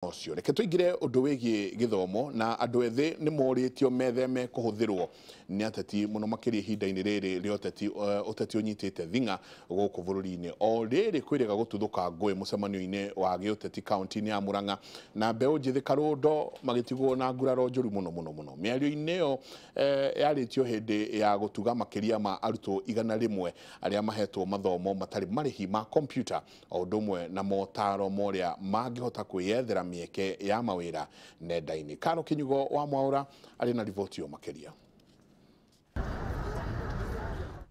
Ũcio reke tũingĩre ũndũ wĩgiĩ gĩthomo na andũ ethĩ nĩ morĩtio metheme kũhũthĩrwo nĩ ateti mũno makĩria ihinda-inĩ rĩrĩ rĩa ũteti, ũteti ũnyitĩte thing'a gũkũ bũrũri-inĩ. O rĩrĩ kwĩrĩga gũtuthũka ngũĩ mũcemanio-inĩ wa gĩũteti kaunti-inĩ ya Murang'a na mbeũ njĩthĩ Karũndo magĩtigwo na nguraro njũru mũno mũno mũno. Mĩario-inĩ ĩyo yarĩtio hĩndĩ ya gũtuga makĩria ma arutwo 100 arĩa mahetwo mathomo matarĩ marĩhi ma kompyuta o ũndũ ũmwe na motaro ma ũrĩa mangĩhota kwĩyethera mĩeke ya mawĩra nenda-inĩ. Karo Kinyugo wa Mwaũra arĩ na riboti ĩyo makĩria.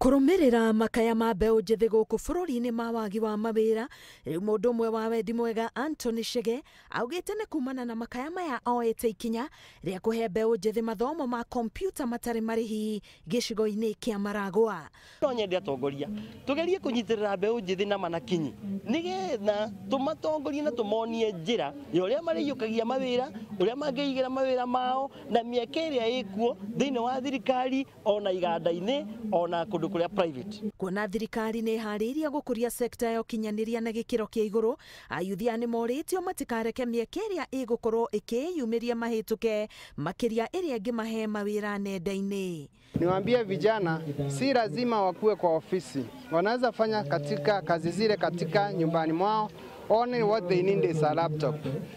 Kũrũmĩrĩra makaya ma mbeũ njĩthĩ gũkũ bũrũri-inĩ ma wagi wa mawĩra, rĩu mũndũ ũmwe wa wendi mwega Anthony Chege augĩte nĩ kumana na makaya maya oete ikinya rĩa kũhe mbeũ njĩthĩ mathomo ma kompyuta matarĩ marĩhi gĩcigo-inĩ kĩa Maragwa. No nyende atongoria tugerie kũnyitĩrĩra mbeũ njĩthĩ na manakinyi nĩgetha tũmatongorie na tũmonie njĩra ya ũrĩa marĩiyũkagia mawĩra, ũrĩa mangĩigĩra mawĩra mao na mĩeke ĩrĩa ĩkuo thĩinĩ wa thirikari ona iganda-inĩ ona kũndũ kũrĩa private. Kuona thirikari nĩ ĩharĩirie gũkũria sekta ya ũkinyanĩria na gĩkĩro kĩa igũrũ, ayuthi aya nĩ morĩtio matikareke mĩeke ĩrĩa ĩgũkorwo ĩkĩyumĩria mahĩtũke, makĩria ĩrĩa ĩngĩmahe mawĩra nenda-inĩ. Niwaambie vijana si lazima wakuwe kwa ofisi, wanaweza fanya katika kazi zile katika nyumbani mwao. Only what they need is a laptop.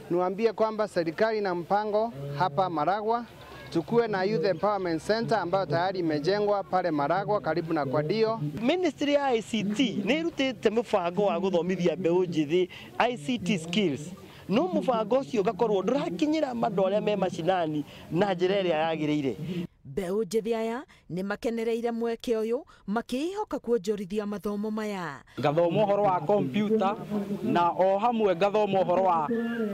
Niwaambie kwamba serikali na mpango hapa Maragwa tukuwe na Youth Empowerment Center ambayo tayari imejengwa pale Maragwa karibu na Kwadio. Ministry ya ICT nĩ ĩrutĩte mũbango wa gũthomithia mbeũ njĩthĩ ICT skills, no mũbango ũcio ũgakorwo ndũrakinyĩra andũ arĩa me macinani na njĩra ĩrĩa yagĩrĩire. Mbeũ njĩthĩ aya nĩ makenereire mweke ũyũ makĩĩhoka kuonjorithia mathomo maya. Ngathoma ũhoro wa kompyuta na o hamwe ngathoma ũhoro wa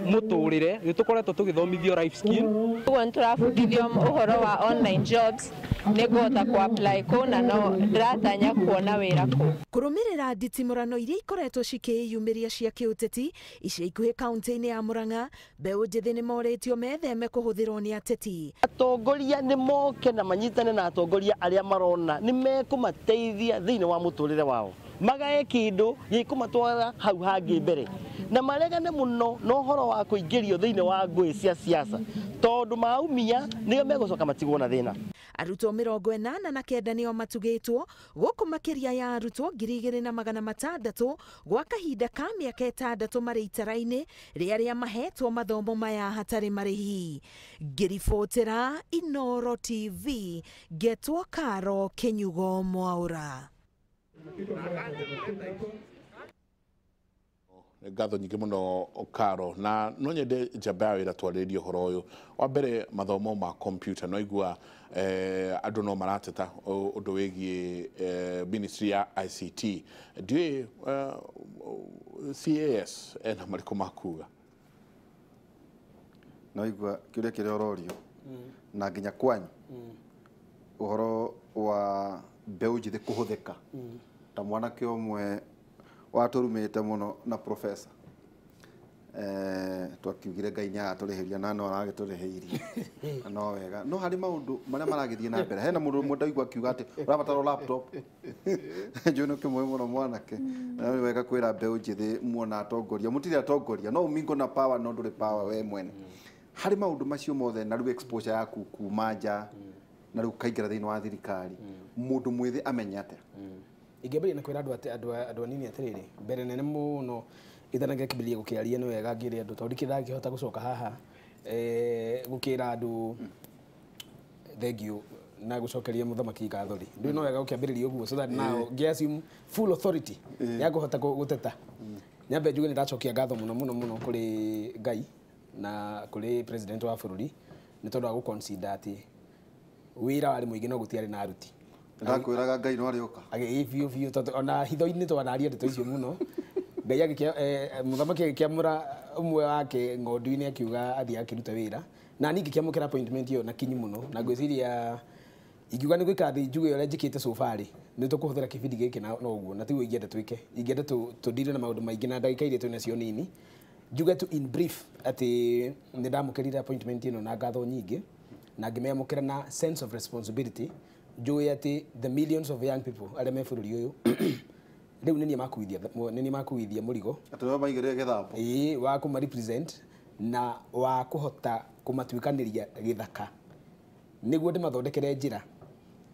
mũtũrĩre, nĩ tũkoretwo tũgĩthomithio life skill. Ũguo nĩ tũrabundithio ũhoro wa online jobs nĩngũhota kũ apply kũu na no ndĩratanya kuona wĩra kũu. Kũrũmĩrĩra nditimũrano iria ikoretwo cikĩyumĩria cia kĩũteti ica ikuhĩ kaunti-inĩ ya Murang'a, mbeũ njĩthĩ nĩ morĩtio metheme kũhũthĩrwo nĩ ateti. Atongoria nĩ moke na manyitane na atongoria arĩa marona nĩ mekũmateithia thĩinĩ wa mũtũrĩre wao, magae kĩndũ gĩkũmatwara hau hangĩ mbere na maregane mũno na ũhoro wa kũingĩrio thĩinĩ wa ngũĩ cia siasa, tondũ maumia nĩo megũcoka matigwo na thĩna. Arutwo 89 nĩo matugĩtwo gũkũ makĩria ya arutwo 2600 gwa kahinda ka mĩaka 6 marĩ itara-inĩ rĩa arĩa mahetwo mathomo maya hatarĩ marĩhi. Ngĩribotera Inooro TV ngetwo Karo Kinyugo Mwaũra. Ngatho nyingĩ mũno Karo, na no nyende njamba ya wĩra twarĩrĩrie ũhoro ũyũ. Wa mbere mathomo ma kompyuta no igua andũ no marateta ũndũ wĩgiĩ ministry ya ICT, ndiũĩ CAS ena marĩkũ ma kuga? No igua kĩũria kĩrĩa ũrorio na nginya kwanyu ũhoro wa mbeũ njĩthĩ kũhũthĩka ta mwanake ũmwe watũrumĩte mũno na professor twakiugire Ngai nĩ agatũrĩhĩria na no aragĩtũrĩhĩirie na no wega, no harĩ maũndũ marĩa maragĩthiĩ na mbere. Hena mũndũ ũmwe ndaigua akiuga atĩ ũrabatara laptop njũĩ nĩ kĩmwe mũno mwanake, na nĩ wega kwĩra mbeũ njĩthĩ muona atongoria mũtirĩ atongoria, no ũmingo na power no ndũrĩ power we mwene. Harĩ maũndũ macio mothe na rĩu exposure yaku kuma nja na rĩu ũkaingĩra thĩinĩ wa thirikari, mũndũ mwĩthĩ amenye atĩa? Ingĩambĩrĩria na kwĩra andũ atĩ andũ anini atĩrĩrĩ, mbere nene mũno itanangĩkĩambĩrĩria gũkĩaria nĩ wega ngĩre andũ tondũ ndikĩrĩ ndangĩhota gũcoka haha gũkĩra andũ thengiũ na gũcokeria mũthamaki ngatho rĩ, ndũĩ no wega gũkĩambĩrĩria ũguo so that now ngĩ assume full authority ya kũhota gũteta. Nyambe njuge nĩ ndacokia ngatho mũno mũno mũno kũrĩ Ngai na kũrĩ president wa bũrũri nĩ tondũ wa gũ consider atĩ wĩra warĩ mũingĩ no gũtiarĩ na aruti. Ndakwĩraga Ngai no arĩũka. Agĩ biũ biũ tondũ ona hitho-inĩ twanaria ndeto icio mũno. Ngai agĩkĩa mũthamaki agĩkĩamũra ũmwe wake ng'ondu-inĩ akiuga athiĩ akĩrute wĩra, na niĩ ngĩkĩamũkĩra appointment ĩyo na kinyi mũno, na ngwĩciria ingiuga nĩ gwĩka thĩ njuge ũrĩa njĩkĩte so far rĩ, nĩ tũkũhũthĩra kĩbindi gĩkĩ na ũguo na tiguo ingĩenda twĩke, ingĩenda tũndire na maũndũ maingĩ na ndagĩka iria twĩnacio nini. Njuge tu in brief atĩ nĩ ndamũkĩrire appointment ĩno na ngatho nyingĩ na ngĩmĩamũkĩra na sense of responsibility, njũĩ atĩ the millions of young people arĩa me bũrũri ũyũ rĩu nĩ niĩ makuithia mũrigo atĩ nĩo maigĩrĩre gĩthambo ĩĩ wa kũma represent na wa kũhota kũmatuĩkanĩria gĩthaka nĩguo ndĩmathondekere njĩra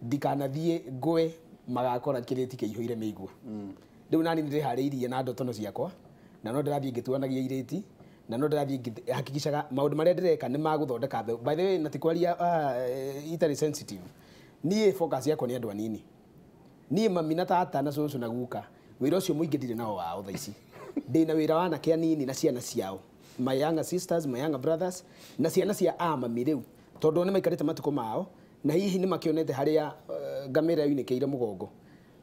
ndikanathiĩ ngwe magakora kĩrĩti kĩihũire mĩigua. Rĩu nani nĩndĩharĩirie na ndotono ciakwa na no ndĩrathiĩ ngĩtuanagia irĩti na no ndĩrathiĩ ngĩhakikicaga maũndũ marĩa ndĩreka nĩ magũthondeka mbeũ. By the way, na ti kwaria itarĩ sensitive, niĩ focus yakwa nĩ andũ anini. Niĩ mami na tata na cũcũ na guka wĩra ũcio mũingĩ ndirĩ nao wao thaa ici. Ndĩna wĩra wa anake anini na ciana ciao, my younger sisters, my younger brothers na ciana cia a mami rĩu, tondũ nĩ maikarĩte matukũ mao na hihi nĩ makĩonete harĩa ngamĩra yunĩkĩire mũgongo.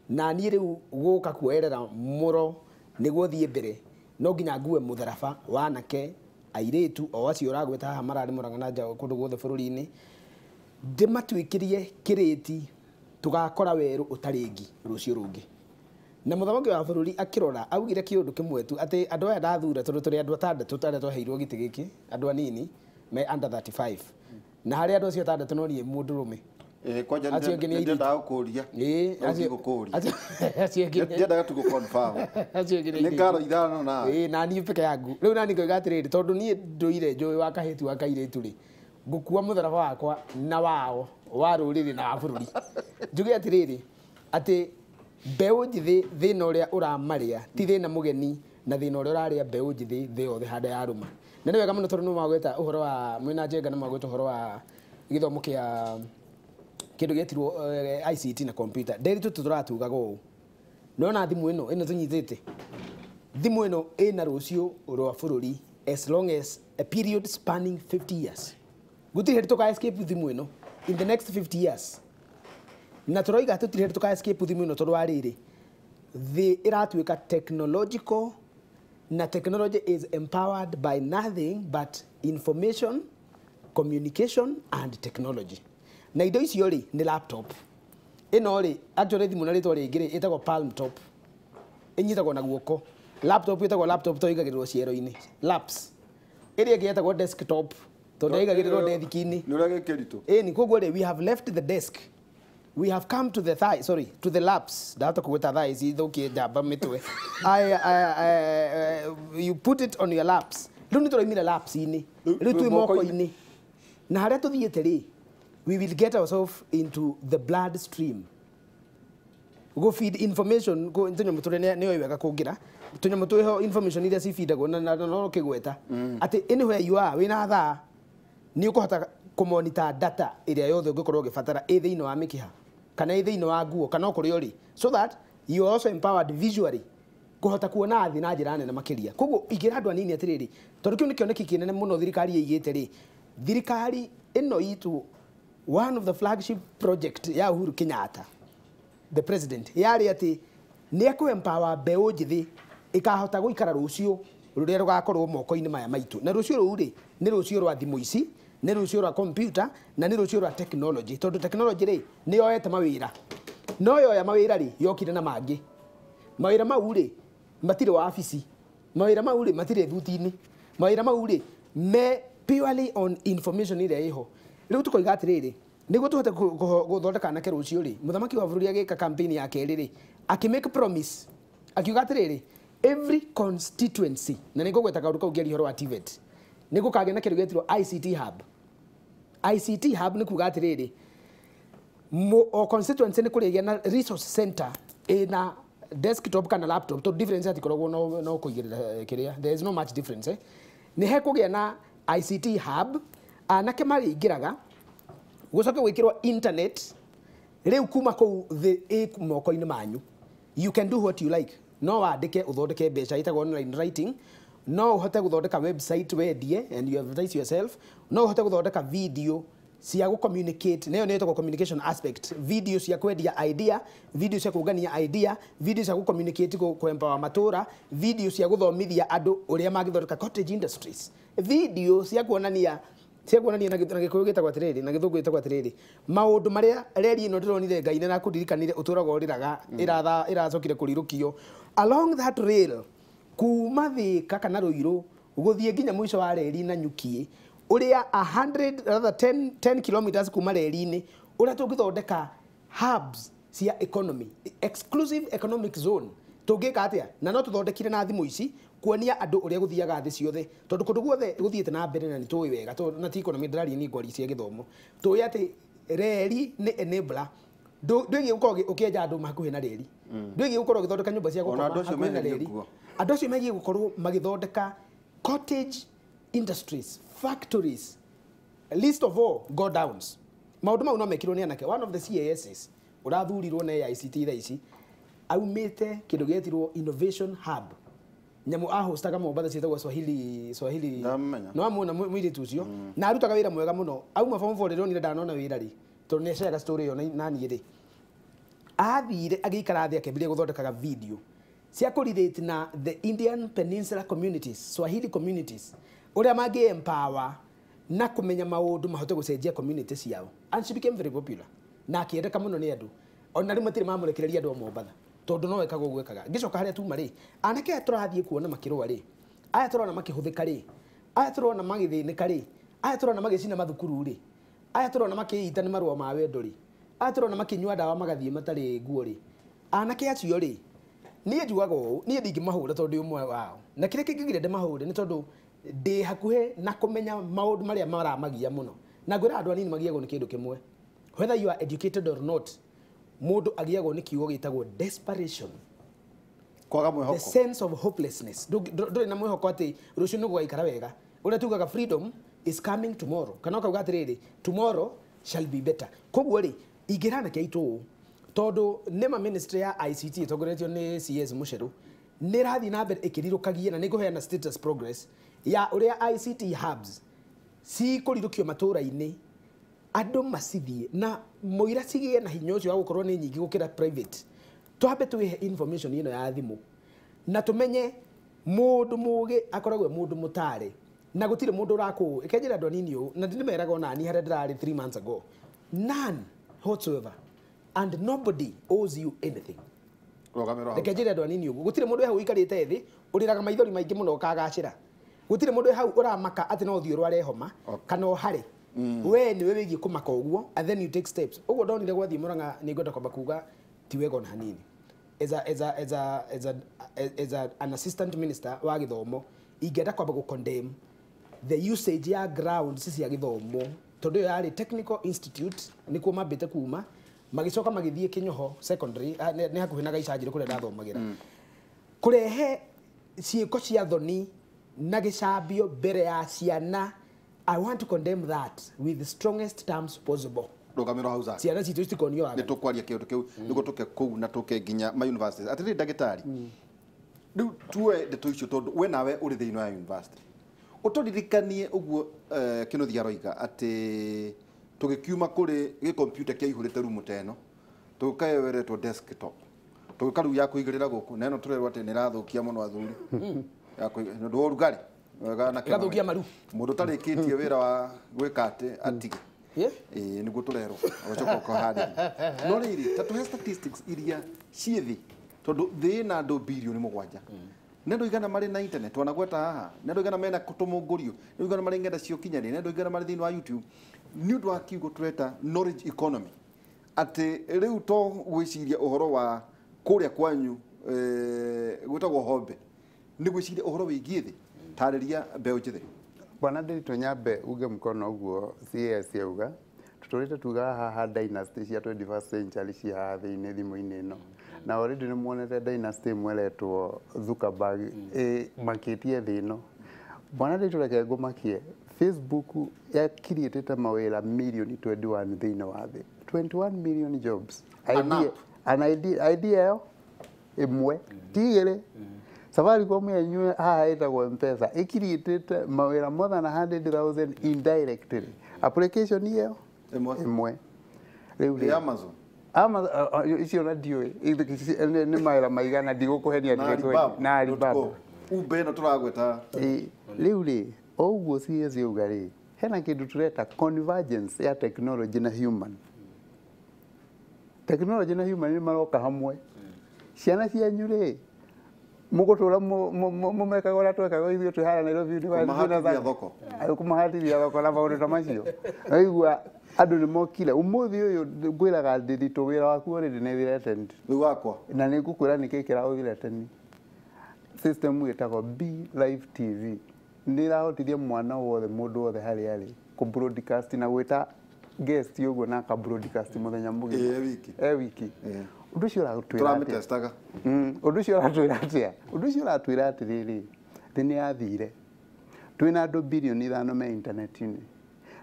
Na niĩ rĩu gũka kuoerera mũro nĩguo thiĩ mbere no nginya ngue mũtharaba wa anake airĩtu o acio ũragweta haha mararĩ Murang'a na nja kũndũ guothe bũrũri-inĩ, ndĩmatuĩkĩrie kĩrĩti tũgakora werũ ũtarĩ ngi rũciũ rũngĩ. Na mũthamaki wa bũrũri akĩrora augire kĩũndũ kĩmwe tu atĩ andũ aya ndathura tondũ tũrĩ andũ atandatũ arĩa twaheirwo gĩtĩ gĩkĩ, andũ anini me under 35 na harĩ andũ acio atandatũ no niĩ mũndũrũme. Kwanja Acio angĩ nĩ airĩtu. ndĩrendaga gũkũria. Gũkũria. Acio angĩ Ndiendaga tu gũ-confirm. acio angĩ nĩ Nĩ airĩtu. ngaro ithano na Ĩĩ, na niĩ peke yangu rĩu nani ngoiga atĩrĩrĩ tondũ niĩ ndũire njũĩ wa kahĩtu wa kairĩtu rĩ ngũkua mũtharaba wakwa na wao wa rũrĩrĩ na wa bũrũri. Njuge atĩrĩrĩ atĩ mbeũ njĩthĩ thĩna ũrĩa ũramarĩa ti thĩna mũgeni na thĩna ũrĩa ũrarĩa mbeũ njĩthĩ thĩ yothe handũ ya rũma. Na nĩ wega mũno tondũ nĩ mwagweta ũhoro wa mwĩna Njenga nĩ mwagweta ũhoro wa gĩthomo kĩa kĩndũ gĩetirwo ICT na computer. Ndĩritũ tũratugaga ũũ nĩwona thimũ ĩno ĩno tũnyitĩte thimũ ĩno ĩna rũciũ rwa bũrũri as long as a period spanning 50 years. Gũtirĩ hĩndĩ tũka escape thimũ ĩno in the next 50 years. Na tũroiga tũtirĩ hĩndĩ tũka escape thimũ ĩno tondũ wa rĩrĩ thĩ ĩratuĩka technological na technology is empowered by nothing but information, communication and technology. Na indo icio rĩ nĩ laptop ĩno rĩ actually thimũ na rĩtwa rĩngĩ rĩ ĩtagwo palm top, ĩnyitagwo na guoko. Laptop ĩtagwo laptop tondũ ĩigagĩrĩrwo ciero-inĩ, laps. Ĩrĩa ĩngĩ ĩtagwo desktop tondũ ĩigagĩrĩrwo ndethiki-inĩ. Nĩ ũrĩa gĩkĩritũ. Ĩni koguo rĩ we have left the desk, we have come to the thigh, sorry, to the laps. Ndahota kũgweta thigh ici thũkie njamba mĩtwe. You put it on your laps. Rĩu nĩ tũraumire laps-inĩ, rĩu twĩ moko-inĩ. Na harĩa tũthiĩte rĩ we will get ourselves into the blood stream. Go feed information go tũnyamũ tũrĩa nĩ wega kũngĩra tũnyamũ twĩho information iria cibindagwo na no kĩgweta atĩ anywhere you are wĩna thaa nĩ ũkũhota kũmonitor data ĩrĩa yothe ũngĩkorwo ũgĩbatara ĩ thĩinĩ wa mĩkiha kana ĩ thĩinĩ wa nguo kana o kũrĩa ũrĩ, so that you are also empowered visually kũhota kuona thĩ na njĩra nene makĩria. Koguo ingĩra andũ anini atĩrĩrĩ tondũ kĩu nĩ kĩoneki kĩnene mũno thirikari ĩigĩte rĩ, thirikari ĩno itũ one of the flagship project ya Uhuru Kenyatta the president yarĩ atĩ nĩ ekũ empower mbeũ njĩthĩ ĩkahota gũikara rũciũ rũrĩa rũgakorwo moko-inĩ maya maitũ. Na rũciũ rũu rĩ nĩ rũciũ rwa thimũ ici, nĩ rũciũ rwa computer na nĩ rũciũ rwa technology, tondũ technology rĩ nĩ yoete mawĩra. No yoya mawĩra rĩ yokire na mangĩ. Mawĩra mau rĩ matirĩ wabici, mawĩra mau rĩ matirĩ thuti-inĩ, mawĩra mau rĩ me purely on information ĩrĩa ĩho. Rĩu tũkoiga atĩrĩrĩ nĩguo tũhote gũthondeka anake rũciũ rĩ, mũthamaki wa bũrũri agĩka campaign ya kerĩ rĩ akĩ make promise akiuga atĩrĩrĩ every constituency, na nĩngũgweta kaũndũ kau ngĩaria ũhoro wa TVET, nĩ gũkagĩa na kĩndũ gĩetirwo ICT hub. ICT hub nĩ kuga atĩrĩrĩ o constituency nĩ kũrĩgĩa na resource center ĩna desktop kana laptop, tondũ difference hatikoragwo no kũigĩrĩra kĩrĩa, there is no much difference. Nĩ hekũgĩa na ICT hub, anake marĩingĩraga gũcoke gwĩkĩrwo internet rĩu kuma kũu thĩ ĩ moko-inĩ manyu. You can do what you like. No wandĩke ũthondeke mbeca ĩtagwo online writing, no ũhote gũthondeka website wendie and you advertise yourself, no ũhote gũthondeka video cia gũ communicate, nayo nĩ ĩtagwo communication aspect, video cia kwendia idea, video cia kũngania idea, video cia gũ communicate kũ empower matũra, video cia gũthomithia andũ ũrĩa mangĩthondeka cottage industries, video cia kuonania na gĩkũyũ gĩtagwo atĩrĩrĩ na gĩthũngũ gĩtagwo atĩrĩrĩ maũndũ marĩa reri ĩno ndĩronire Ngai nĩ arakũririkanire ũtũraga ũrĩraga ĩracokire kũrirũkio along that rail kuma Thĩka kana Rũirũ gũthiĩ nginya mũico wa reri na Nyuki ũrĩa 100 rather 10 kilometers kuma reri-inĩ ũrĩa tũngĩthondeka hubs cia economy, exclusive economic zone tũngĩka atĩa na no tũthondekire na thimũ ici Kuonia andũ ũrĩa gũthiaga thĩ ciothe tondũ kũndũ guothe gũthiĩte na mbere na nĩ tũĩ wega tondũ na ti economy ndĩraria ni ngwari cia gĩthomo tũĩ atĩ reri nĩ enabler ndwĩgiĩ gũkorwo ũkĩenja andũ hakuhĩ na reri ndwĩgiĩ gũkorwo ũgĩthondeka nyũmba cia gũkoma hakuhĩ na reri andũ acio megiĩ gũkorwo magĩthondeka cottage industries factories least of all go downs maũndũ mau no mekirwo nĩ anake. One of the CASs ũrathurirwo na AICT thaa ici aumĩte kĩndũ gĩetirwo innovation hub nyamu ahostaga Mombatha ciĩtagwo Swahili no amuona mũirĩtu ũcio na arutaga wĩra mwega mũno auma form 4 rĩronire ndanona wĩra rĩ tondũ nĩaceaga story ĩyo na niĩ rĩ athire agĩikara thĩ akĩambĩrĩria gũthondekaga video cia kũrelate na the Indian Peninsula communities Swahili communities ũrĩa mangĩ empower na kũmenya maũndũ mahote gũcenjia community ciao and she became very popular na akĩendeka mũno nĩ andũ ona rĩu matirĩ mamũrekereria andũ a Mombatha tondũ no ekaga ũguo ekaga. Ngĩcoka harĩa tuma rĩ anake aya tũrathiĩ kuona makĩrũa rĩ aya tũrona makĩhũthĩka rĩ aya tũrona magĩthĩnĩka rĩ aya tũrona magĩcina mathukuru rĩ aya tũrona makĩita nĩ marũa ma wendo rĩ aya tũrona makĩnyua ndawa magathiĩ matarĩ nguo rĩ anake acio rĩ niĩ njugaga ũũ niĩ ndingĩmahũra tondũ ndĩ ũmwe wao na kĩrĩa kĩngĩgiria ndĩmahũre nĩ tondũ ndĩ hakuhĩ na kũmenya maũndũ marĩa maramagia mũno na ngwĩra andũ anini magiagwo nĩ kĩndũ kĩmwe whether you are educated or not mũndũ agiagwo nĩ kiugo gĩtagwo desperation kwaga mwĩhoko, the sense of hopelessness. Ndũrĩ na mwĩhoko atĩ rũciũ nĩ gũgaikara wega ũrĩa tugaga freedom is coming tomorrow kana ũkauga atĩrĩrĩ tomorrow shall be better. Koguo rĩ ingĩra anake aitũ ũũ tondũ nĩma ministry ya ICT ĩtongoretio nĩ CS Mũcerũ nĩ ĩrathiĩ na mbere ĩkĩrirũkagia na nĩ ngũheana status progress ya ũrĩa ICT hubs cikũrirũkio matũũra-inĩ andũ macithiĩ na mũira cigĩe na hinya ũcio wa gũkorwo nĩ nyingĩ gũkĩra private twambe twĩhe information ĩno ya thimũ na tũmenye mũndũ mũgĩ akoragwo mũndũ mũtare na gũtirĩ mũndũ ũrakũũ ĩkenjĩra andũ anini ũũ na ndĩmeraga ona niĩ harĩa ndĩrarĩ 3 months ago none whatsoever and nobody owes you anything. Reke njĩre andũ anini ũguo gũtirĩ mũndũ hau ũikarĩte thĩ ũrĩraga maithori maingĩ mũno ũkagacĩra gũtirĩ mũndũ hau ũramaka atĩ no ũthiĩ ũrware homa kana ũhare we niwe wĩgiĩ kũmaka ũguo and then you take steps. Ũguo ndonire gwathiĩ Murang'a nĩ ngwenda kwamba kuga ti wega ona hanini as an assistant minister wa gĩthomo ingĩenda kwamba gũ condemn the usage ya grounds cia gĩthomo tondũ ĩyo yarĩ technical institute nĩkuo mambĩte kuma magĩcoka magĩthiĩ Kĩnyoho secondary nĩ hakuhĩ na Gaicanjirũ kũrĩa ndathomagĩra kũrehe ciĩko cia thoni na gĩcambio mbere ya ciana. I want to condemn that with the strongest terms possible. Rũgamĩrwo hau Zack. Ciana citũ citikonio waganu. Nĩ tũkwaria kĩũndũ kĩu nĩguo tũke kũu na tũke nginya ma universities. Atĩrĩrĩ ndagĩtarĩ, rĩu tuoe ndeto icio tondũ we nawe ũrĩ thĩinĩ wa university. Ũtũririkanie ũguo Kĩnuthia aroiga atĩ tũgĩkiuma kũrĩ gĩkompiuta kĩaihũrĩte rumu ta ĩno tũgĩũka ĩyo ĩretwo desktop tũgĩũka rĩu ya kũigĩrĩra gũkũ na ĩno tũrerwo atĩ nĩ ĩrathũkia mũno athuri ya nĩ ũndũ wa ũrugarĩ ĩgathũkia maru mũndũ ũtarĩkĩtie wĩra wa gwĩka atĩ atige ĩĩ nĩguo tũrerwo ũgacoka ũkaharĩria no rĩrĩ ta tũhe statistics iria ciĩ thĩ tondũ thĩ ĩna andũ birioni 7 nĩ andũ igana marĩ na internet wanagweta haha nĩ andũ igana mena tũmũngũrio nĩ andũ igana marĩ ng'enda cia ũkinyanĩria nĩ andũ igana marĩ thĩinĩ wa YouTube nĩ ũndũ wa kiugo tũreta knowledge economy atĩ rĩu to gwĩciria ũhoro wa kũrĩa kwanyu gwĩtagwo Hombe nĩ gwĩciria ũhoro wĩgiĩ thĩ tarĩria mbeũ njĩthĩ. Bwana Ndiritu nyambe uge mkono ũguo CS yauga tũtũrĩte tugaga haha dynasty cia 21st century cia haha thĩinĩ thimũ-inĩ ĩno na already nĩ muonete dynasty ĩmwe ĩretwo Zuckerberg ĩmakĩtie thĩ ĩno. Bwana Ndiritu reke ngũmakie Facebook yakiriĩtĩte mawĩra mirioni 21 thĩinĩ wa thĩ 21 million jobs an idea ĩyo ĩmwe ti igĩrĩ. Safaricom yenyu haha ĩtagwo M-Pesa ĩkiriĩtĩte mawĩra more than 100,000 indirectly application ĩyo ĩmwe rĩu rĩ Amazon icio na ndiũĩ nĩ mawĩra maigana ndigũkũhenia na Alibaba Uber ĩno tũragweta rĩu rĩ o ũguo CS yauga rĩ hena kĩndũ tũreta convergence ya technology na human technology na human nĩ maroka hamwe ciana cianyu rĩ mũgũtũra mũmekaga ũrĩa twekaga ithuĩ twĩ haha Nairobi University kũmahatithia thoko na maũndũ ta macio waigua andũ nĩ mokire ũmũthĩ ũyũ ngwĩraga Ndiritu wĩra waku already nĩ threatened rĩu wakwa na nĩ ngũkwĩra nĩkĩ kĩraũthreaten. System ĩtagwo B Live TV nĩ ĩrahotithia mwana wothe, mũndũ wothe harĩa arĩ, kũ broadcast na gwĩta guest ũguo na aka broadcast mũthenya mũgima. Ĩ, wiki. E wiki. Ũndũ ũcio ũratwĩra atĩa? Tũramĩtestaga. Ũndũ ũcio ũratwĩra atĩa? Ũndũ ũcio ũratwĩra atĩrĩrĩ, thĩ nĩ yathire. Twĩna andũ 5 bilioni me intaneti-inĩ,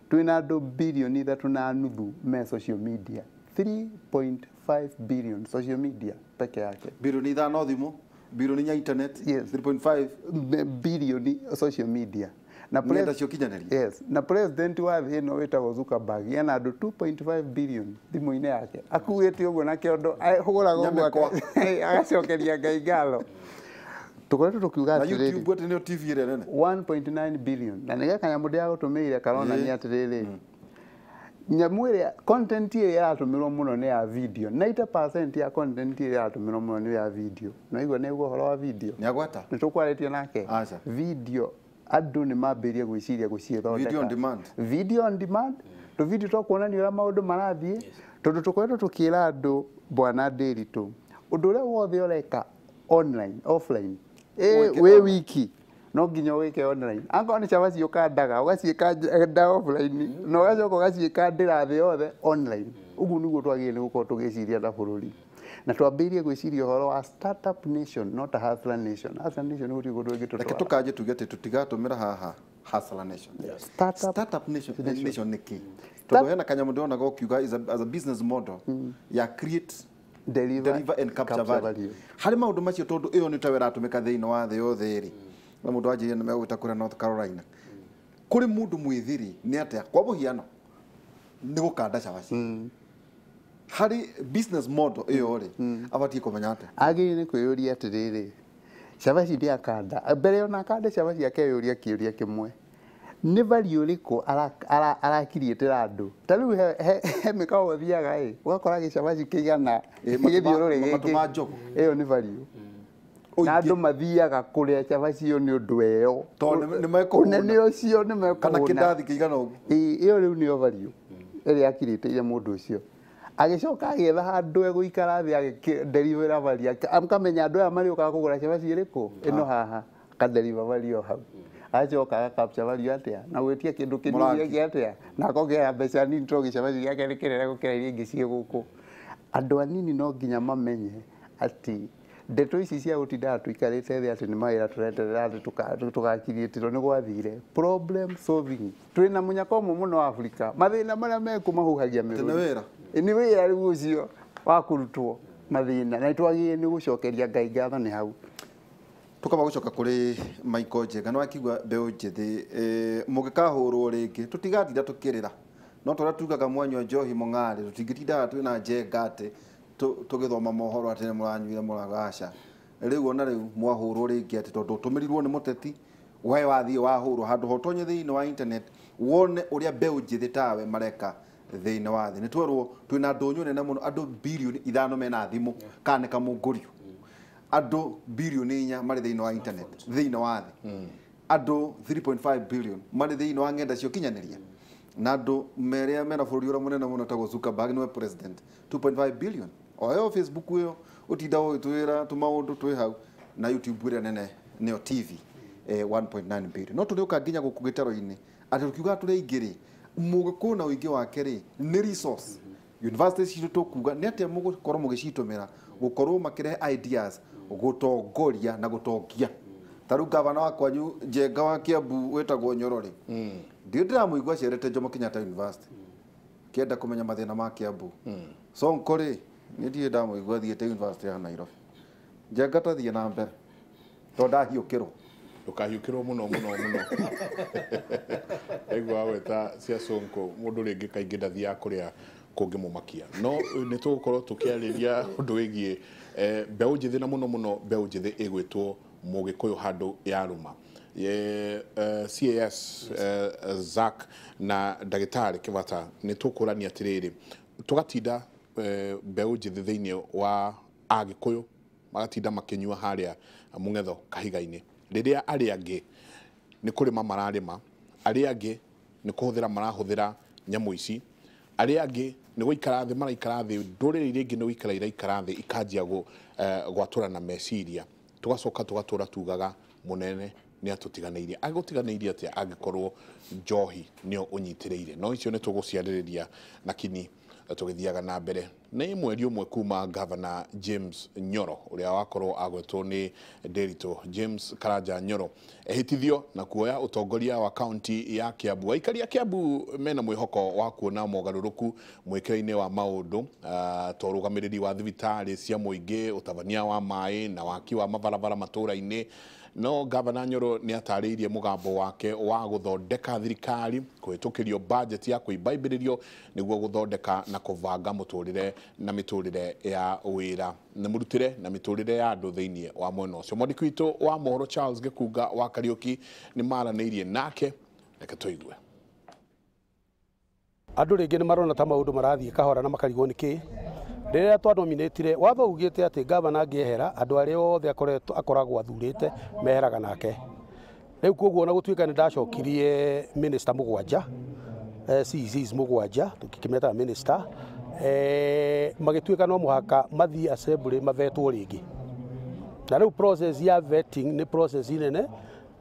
twĩna andũ 3.5 bilioni me social media, 3.5 billion social media peke yake. 5 bilioni thimũ, 4 bilioni internet. Yes. 3.5 bilioni social media na Nenda cia ũkinyanĩria. Yes, na president wa thĩ ĩno wĩtagwo Zuckerberg ena andũ 2.5 billion thimũ-inĩ yake, akuĩte ũguo na kĩondo, ahũraga ũguo. Nyamĩkwa. Agacokeria Ngai ngatho. Tũkoretwo tũkiuga Na atĩrĩrĩ, YouTube atĩ nĩyo TV ĩrĩa nene. 1.9 billion, na nĩ kanyamũ ndĩragũtũmĩire karonania atĩrĩrĩ, nyamũ ĩrĩa content ĩrĩa ĩratũmĩrwo mũno nĩ ya video. 90% ya content ĩrĩa ĩratũmĩrwo mũno nĩ ya video. Na igua nĩguo ũhoro wa video. Nĩ agweta. Nĩ tũkwarĩtie nake. Aca. Video andũ nĩ mambĩrĩrie gwĩciria gũciĩthondeka. Video on demand. Video on demand, tũ video twa kuonania ũrĩa maũndũ marathiĩ, tondũ tũkoretwo tũkĩra andũ, bwana Ndĩritũ, ũndũ ũrĩa wothe ũreka online, offline Wĩke wĩ online. Wiki no nginya wĩke online. Angorwo nĩ cabaci ũkandaga, ũgaciĩka nda offline na ũgacoka ũgaciĩka ndĩra thĩ yothe online. Ũguo nĩguo twagĩrĩire nĩ gũkorwo tũgĩciria ta bũrũri, na twambĩrĩrie gwĩciria ũhoro wa startup nation, not a hustler nation. Hustler nation gũtirĩ kũndũ Reke ĩngĩtũtwara. tũkanjie tuge atĩ tũtigatũmĩra haha hustler nation. Startup, startup nation, nation. Nation nĩ kĩ? Tondũ hena kanyamũ ndĩronaga ũkiuga is a, as a business model ya create, deliver, deliver and capture value. Value. Harĩ maũndũ macio, tondũ ĩyo nĩ tawe ĩratũmĩka thĩinĩ wa thĩ yothe rĩ, na mũndũ wanjĩrire nĩ megũgĩta kũrĩa North Carolina, kũrĩ mũndũ mwĩthĩ rĩ, nĩ atĩa kwa mũhiano nĩ gũkanda cabaci harĩ business model ĩyo rĩ, abatiĩ kũmenya atĩa? Agĩrĩire nĩ kwĩyũria atĩrĩrĩ, cabaci ndĩakanda mbere, ona akande cabaci akeyũria kĩũria kĩmwe: nĩ value ũrĩkũ arakiriĩtĩra andũ? Ta rĩu he mĩkawa ũthiaga ĩ, ũgakora gĩcabaci kĩigana gĩthiũrũrĩ matũ gĩkĩ. ma njogu. Ĩyo nĩ value, na andũ mathiaga kũrĩa cabaci ĩyo nĩ ũndũ ĩyo. Tondũ nĩ mekũhũna. Ũnene ũcio nĩ mekũhũna. Kana kĩndathi kĩigana ũguo. Ĩĩ, ĩyo rĩu nĩyo value ĩrĩa akirĩtĩire mũndũ ũcio. Agĩcoka agĩetha handũ egũikara thĩ, agĩdeliver value, akamenya andũ aya marĩũkaga kũgũra cabaci ĩrĩkũ, ĩno haha, akadeliver value o hau. Agacoka agacapture value atĩa na gwĩtia kĩndũ kĩnini Mũrangi. gĩake atĩa, na akongera mbeca nini tondũ gĩcabaci gĩake nĩ kĩnene gũkĩra iria ingĩ ciĩ gũkũ. Andũ anini no nginya mamenye atĩ ndeto ici cia gũtindaga tũikarĩte thĩ atĩ nĩ mawĩra tũreterera atĩ tũgakiriĩtĩrwo nĩ gwathire. Problem solving, twĩna mũnyaka ũmwe mũno wa Afrika, mathĩna marĩa mekũ mahuhagia Atĩ nĩ mĩrũri. wĩra. Ĩ, nĩ wĩra rĩu ũcio wa kũrutwo mathĩna, na nĩtwagĩrĩire nĩ gũcokeria Ngai ngatho nĩ hau. Tukaba gucoka kuri Michael Njenga, nĩ wakigua mbeũ njĩthĩ, mũngĩkahũrwo rĩngĩ tũtigatinda tũkĩrĩra, no tũrĩa tugaga mwanyua njohi mũng'arĩ, tũtingĩtindaga twĩna njenga atĩ tũgĩthoma mohoro atĩ nĩ mũranyuire mũragaca. Rĩu ona rĩu mwahũrwo rĩngĩ atĩ tondũ ũtũmĩrirwo nĩ mũteti, we wathiĩ wahũrwo, handũ ha ũtonye thĩinĩ wa internet wone ũrĩa mbeũ njĩthĩ tawe mareka thĩinĩ wa thĩ. Nĩ twerwo twĩna ndũnyũ nene mũno, andũ 5 bilioni mena thimũ kana nĩ kamũngũrio, andũ 4 bilioni marĩ thĩinĩ wa internet thĩinĩ wa thĩ, andũ 3.5 billion marĩ thĩinĩ wa ng'enda cia ũkinyanĩria, na andũ merĩa mena bũrũri ũrĩa mũnene mũno tagwo Zuckerberg nĩwe president, 2.5 billion. O ĩyo Facebook ĩyo ũtinda ũgĩtwĩra tũmaũndũ twĩ hau, na YouTube ĩrĩa nene nĩyo TV, 1.9 billion. No tũrĩũka nginya gũkũ gĩtaro-inĩ atĩ tũkiuga tũrĩ aingĩ rĩ, mũgĩkũyũ na ũingĩ wake rĩ, nĩ resource university citũ tũkuga nĩ atĩa mũgũkorwo mũgĩcitũmĩra gũkorwo makĩrehe ideas gũtongoria na gũtongia. Ta rĩu gavana wa kwanyu Njenga wa Kiambu wĩtagwo Nyoro rĩ, ndio ndĩramũigua acerete Jomo Kenyatta University kĩenda kũmenya mathĩna ma Kiambu. Sonko rĩ, nĩ ndirĩ ndamũigua athiĩte university ya Nairobi. Njenga, tathiĩ na mbere tondũ ndahiũkĩrwo. Ndũkahiũkĩrwo mũno mũno mũno. Ndaigua weta cia Sonko, mũndũ rĩngĩ kaingĩ ndathiaga kũrĩa kũngĩmũmakia. No nĩ tũgũkorwo tũkĩarĩria ũndũ wĩgiĩ mbeũ njĩthĩ, na mũno mũno mbeũ njĩthĩ ĩgwĩtwo mũgĩkũyũ handũ yarũma. CAS Zack na ndagĩtarĩ Kĩbata, nĩ tũkũrania atĩrĩrĩ, tũgatinda mbeũ njĩthĩ thĩinĩ wa agĩkũyũ magatinda makĩnyua harĩa mũng'etho kahiga-inĩ, rĩrĩa arĩa angĩ nĩ kũrĩma mararĩma, arĩa angĩ nĩ kũhũthĩra marahũthĩra nyamũ ici, arĩa angĩ nĩ gũikara thĩ maraikara thĩ, ndũrĩrĩ iria ingĩ nĩ gũikara iraikara thĩ ikanjia gwatũrana meciria. Tugacoka tugatura tugaga munene ni atutiganeirie. Agutiganeirie atia angikorwo njohi nio unyitiriire? No icio ni tuguciaririria na kini tugithiaga na mbere. Nĩ mweri ũmwe kuma Governor James Nyoro ũrĩa wakorwo agwetwo nĩ Nderitu James Karanja Nyoro ehĩtithio na kuoya ũtongoria wa kaunti ya Kiambu. Aikari a Kiambu mena mwĩhoko wa kuona mogarũrũku mwĩkĩre-inĩ wa maũndũ ta ũrũgamĩrĩri wa thibitarĩ cia mũingĩ, ũtabania wa maĩ na waki wa mabarabara matũũra-inĩ. No Governor Nyoro nĩ atarĩirie mũgambo wake wa gũthondeka thirikari kũhĩtũkĩrio budget ya kũimbaimbĩrĩrio nĩguo gũthondeka na kũbanga mũtũrĩre na mĩtũrĩre ya wĩra na mũrutĩre na mĩtũrĩre ya andũ thĩinĩ wa mwena ũcio. Mwandĩki witũ wa mohoro Charles Gĩkunga wa Kariũki nĩ maranĩirie nake, reke tũigue. Andũ rĩngĩ nĩ marona ta maũndũ marathiĩ kahora na makarigwo nĩ kĩ. Rĩrĩa twanominĩtire watho ugĩte atĩ gavana angĩehera andũ arĩa othe akoragwo athurĩte meheraga nake. Rĩu koguo ona gũtuĩka nĩ ndacokirie minister mũgwanja, CECs mũgwanja tũkĩmetaga minister, magĩtuĩka no mũhaka mathiĩ assembly mavetwo rĩngĩ. Na rĩu process ya vetting nĩ process nene,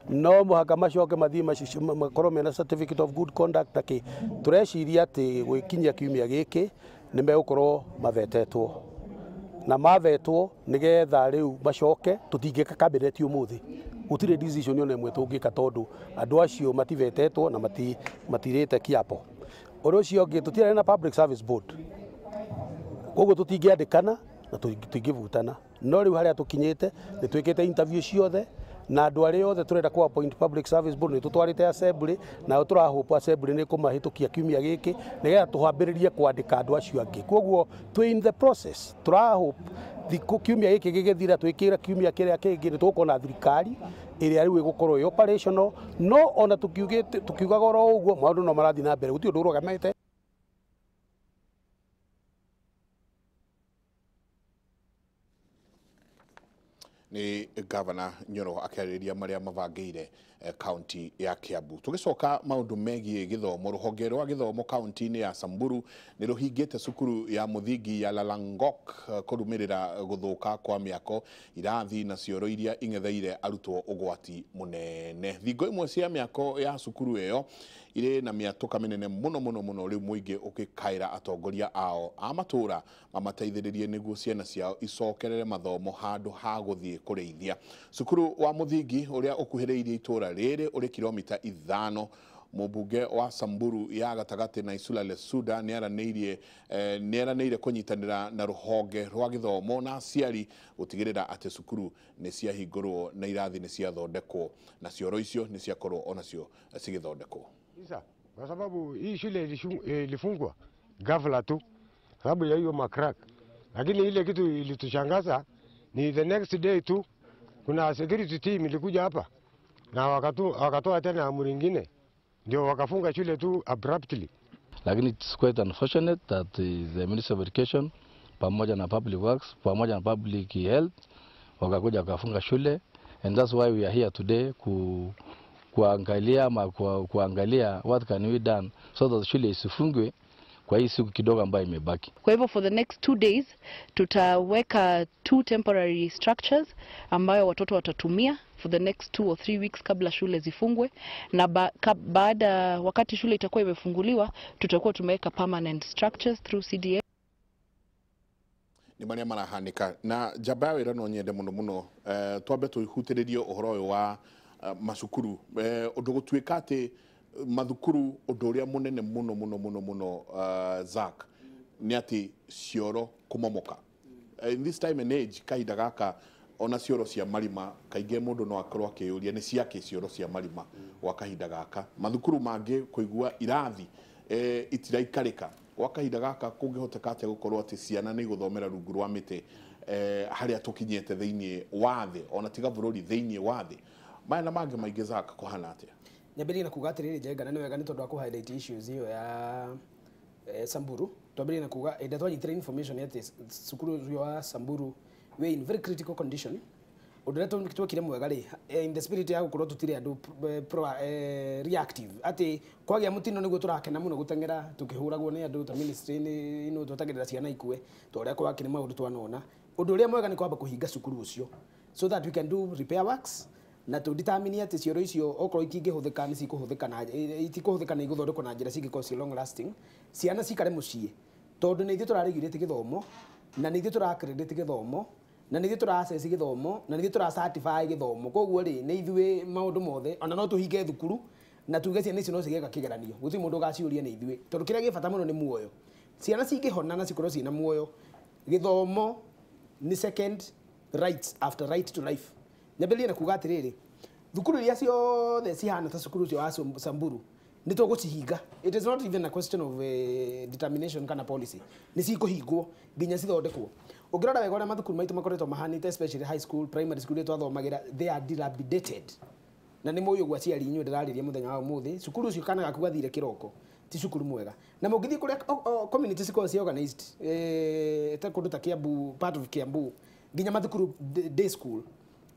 no mũhaka macoke mathiĩ makorwo mena certificate of good conduct na kĩ. Tũreciria atĩ gwĩkinyia kiumia gĩkĩ nĩ megũkorwo mavetetwo, na mavetwo nĩgetha rĩu macoke. Tũtingĩka cabinet ũmũthĩ, gũtirĩ decision ona ĩmwe tũngĩka tondũ andũ acio mativetetwo na matirĩte kiapo. Ũndũ ũcio ũngĩ, tũtirarĩ na public service board, koguo tũtingĩandĩkana na tũtingĩvutana. No rĩu harĩa tũkinyĩte nĩ twĩkĩte interview ciothe na andũ arĩa othe tũrenda kũ appoint public service board nĩ tũtwarĩte assembly, na tũrahope assembly nĩ kũmahĩtũkia kiumia gĩkĩ nĩgetha tũhambĩrĩrie kwandĩka andũ acio angĩ. Koguo twĩ in the process, tũrahope thikũ kiumia gĩkĩ gĩgĩthira twĩkĩra kiumia kĩrĩa kĩngĩ nĩ tũgũkorwo na thirikari ĩrĩa rĩu ĩgũkorwo ĩ operational. No ona tũkiugaga oro ũguo maũndũ no marathiĩ na mbere, gũtirĩ ũndũ ũrũgamĩte. Ni Governor Nyoro akĩarĩrĩria marĩa mabangĩire kaunti ya Kiambu. Tũgĩcoka maũndũ megiĩ gĩthomo, rũhonge rwa gĩthomo kaunti-inĩ ya Samburu nĩ rũhingĩte cukuru ya mũthingi ya Lalangok kũrũmĩrĩra gũthũka kwa mĩako, irathi na cioro iria ing'etheire arutwo ũgwati mũnene. Thingo imwe cia mĩako ya cukuru ĩyo irĩ na mĩatũka mĩnene mũno mũno mũno, rĩu mũingĩ ũgĩkaĩra atongoria ao a matũũra mamateithĩrĩrie nĩguo ciana ciao icokerere mathomo handũ ha gũthiĩ kũrĩithia. Cukuru wa mũthingi ũrĩa ũkuhĩrĩirie itũũra rĩrĩ ũrĩ kilomita 5. Mũmbunge wa Samburu ya gatagatĩ na Isula Lesuda nĩaranĩire kũnyitanĩra na rũhonge rwa gĩthomo na aciari gũtigĩrĩra atĩ cukuru nĩ ciahingũrwo na irathi nĩ ciathondekwo na cioro icio nĩ ciakorwo onacio cigĩthondekwo. Kwa sababu hii shule ilifungwa ghafla tu sababu ya hiyo macrack, lakini ile kitu ilitushangaza ni the next day tu kuna security team ilikuja hapa na wakatoa tena amri nyingine ndio wakafunga shule tu abruptly. Lakini it's quite unfortunate that the Ministry of Education pamoja na Public Works pamoja na Public Health wakakuja wakafunga shule, and that's why we are here today kuangalia kuangalia what can we done so that shule isifungwe kwa hii siku kidogo ambayo imebaki. Kwa hivyo for the next 2 days tutaweka 2 temporary structures ambayo watoto watatumia for the next 2 or 3 weeks kabla shule zifungwe, na baada wakati shule itakuwa imefunguliwa tutakuwa tumeweka permanent structures through CDA. Ni maria marahanika na njamba ya wĩra no nyende mũno mũno twambe tũhutĩrĩrie ũhoro ũyũ wa macukuru ũndũ gũtuĩka atĩ mathukuru ũndũ ũrĩa mũnene mũno mũno mũno mũno Zack nĩ atĩ cioro kũmomoka. In this time and age kahinda gaka ona cioro cia marima kaingĩ mũndũ no akorwo akĩyũria nĩ ciakĩ cioro cia marima gwa kahinda gaka. Mathukuru mangĩ kũigua irathi itiraikarĩka gwa kahinda gaka, kũngĩhoteka atĩa gũkorwo atĩ ciana nĩ igũthomera rungu rwa mĩtĩ harĩa tũkinyĩte thĩinĩ wa thĩ ona tiga bũrũri thĩinĩ wa thĩ? Maya na mangĩ maingĩ Zack, kũhana atĩa? Nyambĩrĩrie na kuga atĩrĩrĩ Njenga, na nĩ wega nĩ tondũ wa kũ highlight issues iyo ya Samburu. Twambĩrĩrie na kuga ĩndĩ twanyitire information atĩ cukuru ũcio wa Samburu we in very critical condition. Ũndũ ũrĩa twekire mwega rĩ, in the spirit ya gũkorwo tũtirĩ andũ reactive, atĩ kwagĩa mũtino nĩguo tũrakena mũno gũteng'era tũkĩhũragwo nĩ andũ ta ministry ĩno twetagĩrĩra ciana ikue ta ũrĩa kwakĩrĩ maũndũ twanona. Ũndũ ũrĩa mwega nĩ kwamba kũhinga cukuru ũcio so that we can do repair works na tũ determine atĩ cioro icio okorwo itingĩhũthĩka nĩ cikũhũthĩka na itikũhũthĩka na igũthondekwo na njĩra cingĩkorwo ci long lasting, ciana cikare mũciĩ tondũ nĩ ithuĩ tũraregulate gĩthomo na nĩ ithuĩ tũra accredit gĩthomo na nĩ ithuĩ tũra assess gĩthomo na nĩ ithuĩ tũra certify gĩthomo. Koguo rĩ, nĩ ithuĩ maũndũ mothe, ona no tũhinge thukuru na tuge ciana icio no cigeka kĩgeranio, gũtirĩ mũndũ ũgaciũria, nĩ ithuĩ, tondũ kĩrĩa gĩ bata mũno nĩ muoyo. Ciana cingĩhona na cikorwo ciĩna muoyo, gĩthomo nĩ second right after right to life. Nyambĩrĩrie na kuga atĩrĩrĩ, thukuru iria ciothe cihana ta cukuru ũcio wa Samburu nĩ tũgũcihinga. It is not even a question of determination kana policy, nĩ cikũhingwo nginya cithondekwo. Ũngĩrora wega ũrĩa mathukuru maitũ makoretwo mahanĩte, especially high school, primary school iria twathomagĩra, they are dilapidated. Na nĩ mũĩ ũguo aciari inyuĩ ndĩrarĩria mũthenya wa ũmũthĩ, cukuru ũcio kana gaku gathire kĩroko ti cukuru mwega. Na mũngĩthiĩ kũrĩa community cikoragwo ci organized, ta kũndũ ta Kiambu, part of Kiambu, nginya mathukuru day school,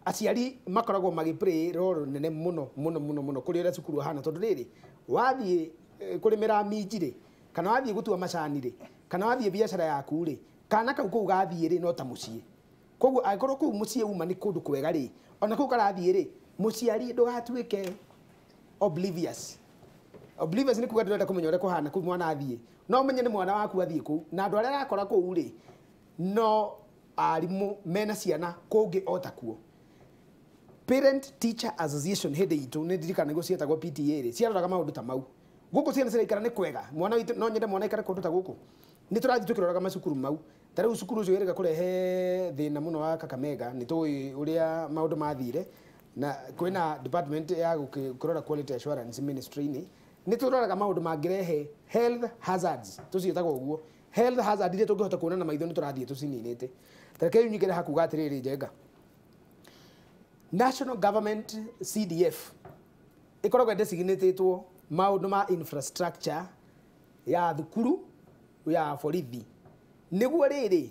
aciari makoragwo magĩ play role nene mũno mũno mũno mũno kũrĩ ũrĩa cukuru ahana, tondũ rĩrĩ wathiĩ kũrĩmĩra minji rĩ, kana wathiĩ gũtua macani rĩ, kana wathiĩ biacara yaku rĩ, kana kau kũu gathiĩ rĩ no ta mũciĩ. Koguo angĩkorwo kũu mũciĩ uma nĩ kũndũ kwega rĩ, ona kũu karathiĩ rĩ, mũciari ndũgatuĩke oblivious. Oblivious nĩ kuga ndũrenda kũmenya ũrĩa kũhana kũu mwana athiĩ, no ũmenye nĩ mwana waku athiĩ kũu, na andũ arĩa arakora kũu rĩ no arimũ mena ciana kũngĩ o takuo. Parent Teacher Association hĩndĩ itũ nĩ ndirikana nĩguo cietagwo PTA rĩ, ciaroraga maũndũ ta mau. Gũkũ ciana ciraikara nĩ kwega, mwana witũ no nyende mwana aikare kũndũ ta gũkũ. Nĩ tũrathiĩ tũkĩroraga macukuru mau. Ta rĩu cukuru ũcio wĩrĩga kũrehe thĩna mũno wa Kakamega, nĩ tũĩ ũrĩa maũndũ mathire, na kwĩna department ya kũrora quality assurance ministry-inĩ, nĩ tũroraga maũndũ mangĩrehe health hazards, tũciĩtaga ũguo, health hazard iria tũngĩhota kuona na maitho nĩ tũrathiĩ tũcininĩte. Ta reke rĩu nyingĩre hakuga atĩrĩrĩ, Njenga, National Government CDF ĩkoragwo ĩdesignatĩtwo maũndũ ma infrastructure ya thukuru ya borithi, nĩguo rĩrĩ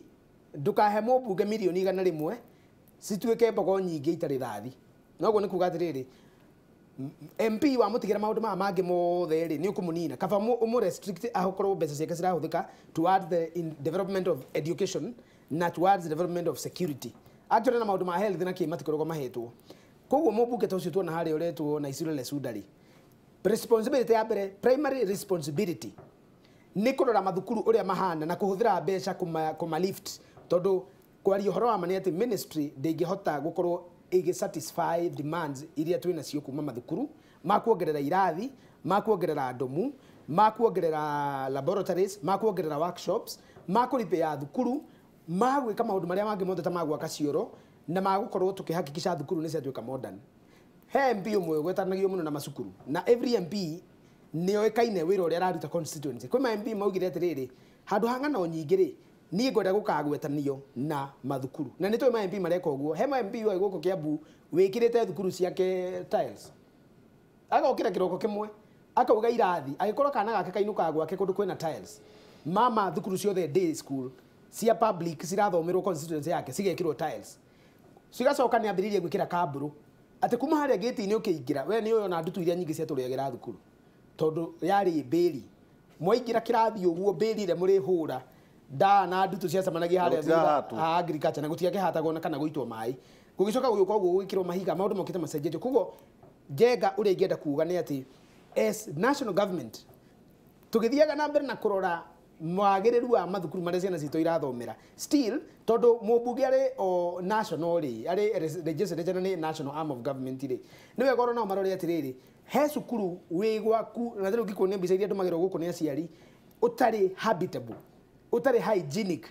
ndũkahe mũmbunge mirioni 100 cituĩke mbogo nyingĩ itarĩ thathi. Noguo nĩ kuga atĩrĩrĩ, MP wamũtigĩra maũndũ maya mangĩ mothe rĩ, nĩ ũkũmũnina. Kaba ũmũ restrict akorwo mbeca ciake cirahũthĩka towards the in development of education na towards the development of security. Actually na maũndũ ma health na kĩ matikoragwo mahetwo. Koguo mũmbunge ta ũcio tuona harĩa ũretwo na Isilo Lesuda rĩ, responsibility ya mbere, primary responsibility nĩ kũrora mathukuru ũrĩa mahana na kũhũthĩra mbeca kũma lift, tondũ kwaria ũhoro wa ma nĩ atĩ ministry ndĩngĩhota gũkorwo ĩgĩ satisfy demands iria twĩ nacio kuma mathukuru ma kuongerera irathi, ma kuongerera ndomu, ma kuongerera laboratories, ma kuongerera workshops, ma kũripĩa thukuru, ma gwĩka maũndũ marĩa mangĩ mothe ta ma gwaka cioro na ma gũkorwo tũkĩhakikisha thukuru nĩ ciatuĩka modern. He MP ũmwe ũgwetanagio mũno na macukuru, na every MP nĩ oĩkaine wĩra ũrĩa araruta constituency. Kwĩ ma MP maugire atĩrĩrĩ, handũ ha ng'ano nyingĩ rĩ, niĩ ngwenda gũkagwetanio na mathukuru, na nĩ tũĩ ma MP mareka ũguo. He ma MP wa gũkũ Kiambu wĩkĩrĩte thukuru ciake tiles, agokĩra kĩroko kĩmwe akauga irathi, agĩkorwo kana gake kainũkaga gwake kũndũ kwĩna tiles. Mama thukuru ciothe day school cia public cirathomerwo constituency yake cigekĩrwo tiles, cigacoka nĩ ambĩrĩirie gwĩkĩra kambũrũ atĩ kuma harĩa gĩti-inĩ ũkĩingĩra we nĩ ũyũ ona ndutu iria nyingĩ ciatũrĩagĩra thukuru, tondũ yarĩ mbĩri, mwaingĩra kĩrathi ũguo mbĩri ĩrĩa mũrĩhũra ndaa na ndutu ciacemanagia harĩa thutha ha agriculture, na gũtiakĩhatagwo na kana gũitwo maĩ, gũgĩcoka gũgĩũka ũguo gwĩkĩrwo mahiga, maũndũ mokĩte macenjetio. Koguo Njenga ũrĩa ingĩenda kuga nĩ atĩ as national government tũgĩthiaga na mbere na kũrora mwagĩrĩru wa mathukuru marĩa ciana citũ irathomera, still tondũ mũmbunge arĩ o national rĩ, arĩ legislature na nĩ national arm of government rĩ, nĩ wega oro nao marore atĩrĩrĩ, he cukuru wĩ gwaku, na rĩu ngĩkuonia mbica iria ndũmagĩrwo gũkũ nĩ aciari, ũtarĩ habitable, ũtarĩ hygienic,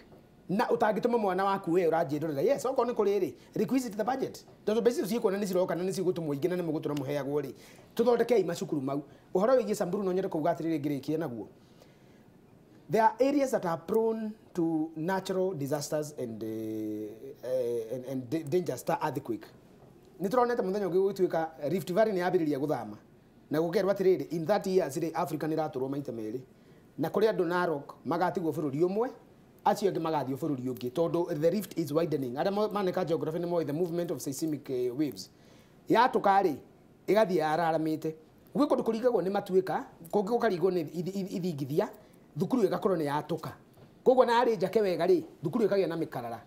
na ũtangĩtũma mwana waku we ũranjĩndorera. Yes, okorwo nĩ kũrĩ rĩ, requisite the budget, tondũ mbeca icio ciĩkuona nĩ ciroka na nĩ cigũtũmwo ingĩ na nĩ mũgũtũra mũheagwo rĩ, tũthondekei macukuru mau. Ũhoro wĩgiĩ Samburu no nyende kuuga atĩrĩrĩ ngĩrĩkia naguo, there are areas that are prone to natural disasters and dangers ta earthquake. Nĩ tũronete mũthenya ũngĩ gũgĩtuĩka Rift Valley nĩ yambĩrĩria gũthama, na gũkerwo atĩrĩrĩ, in 30 years rĩ, Africa nĩ ĩratũrwo maita merĩ, na kũrĩ andũ Narok magatigwo bũrũri ũmwe, acio angĩ magathiĩ bũrũri ũngĩ, tondũ the rift is widening. Arĩa maneka geography nĩ moĩ the movement of seismic waves. Yatũka rĩ, ĩgathiĩ yararamĩte. Gwĩ kũndũ kũringagwo nĩ matuĩka, kũngĩ gũkaringwo nĩ ithingithia, thukuru ĩgakorwo nĩ yatũka. Koguo na yarĩ njake wega rĩ, thukuru ĩkagĩa na mĩkarara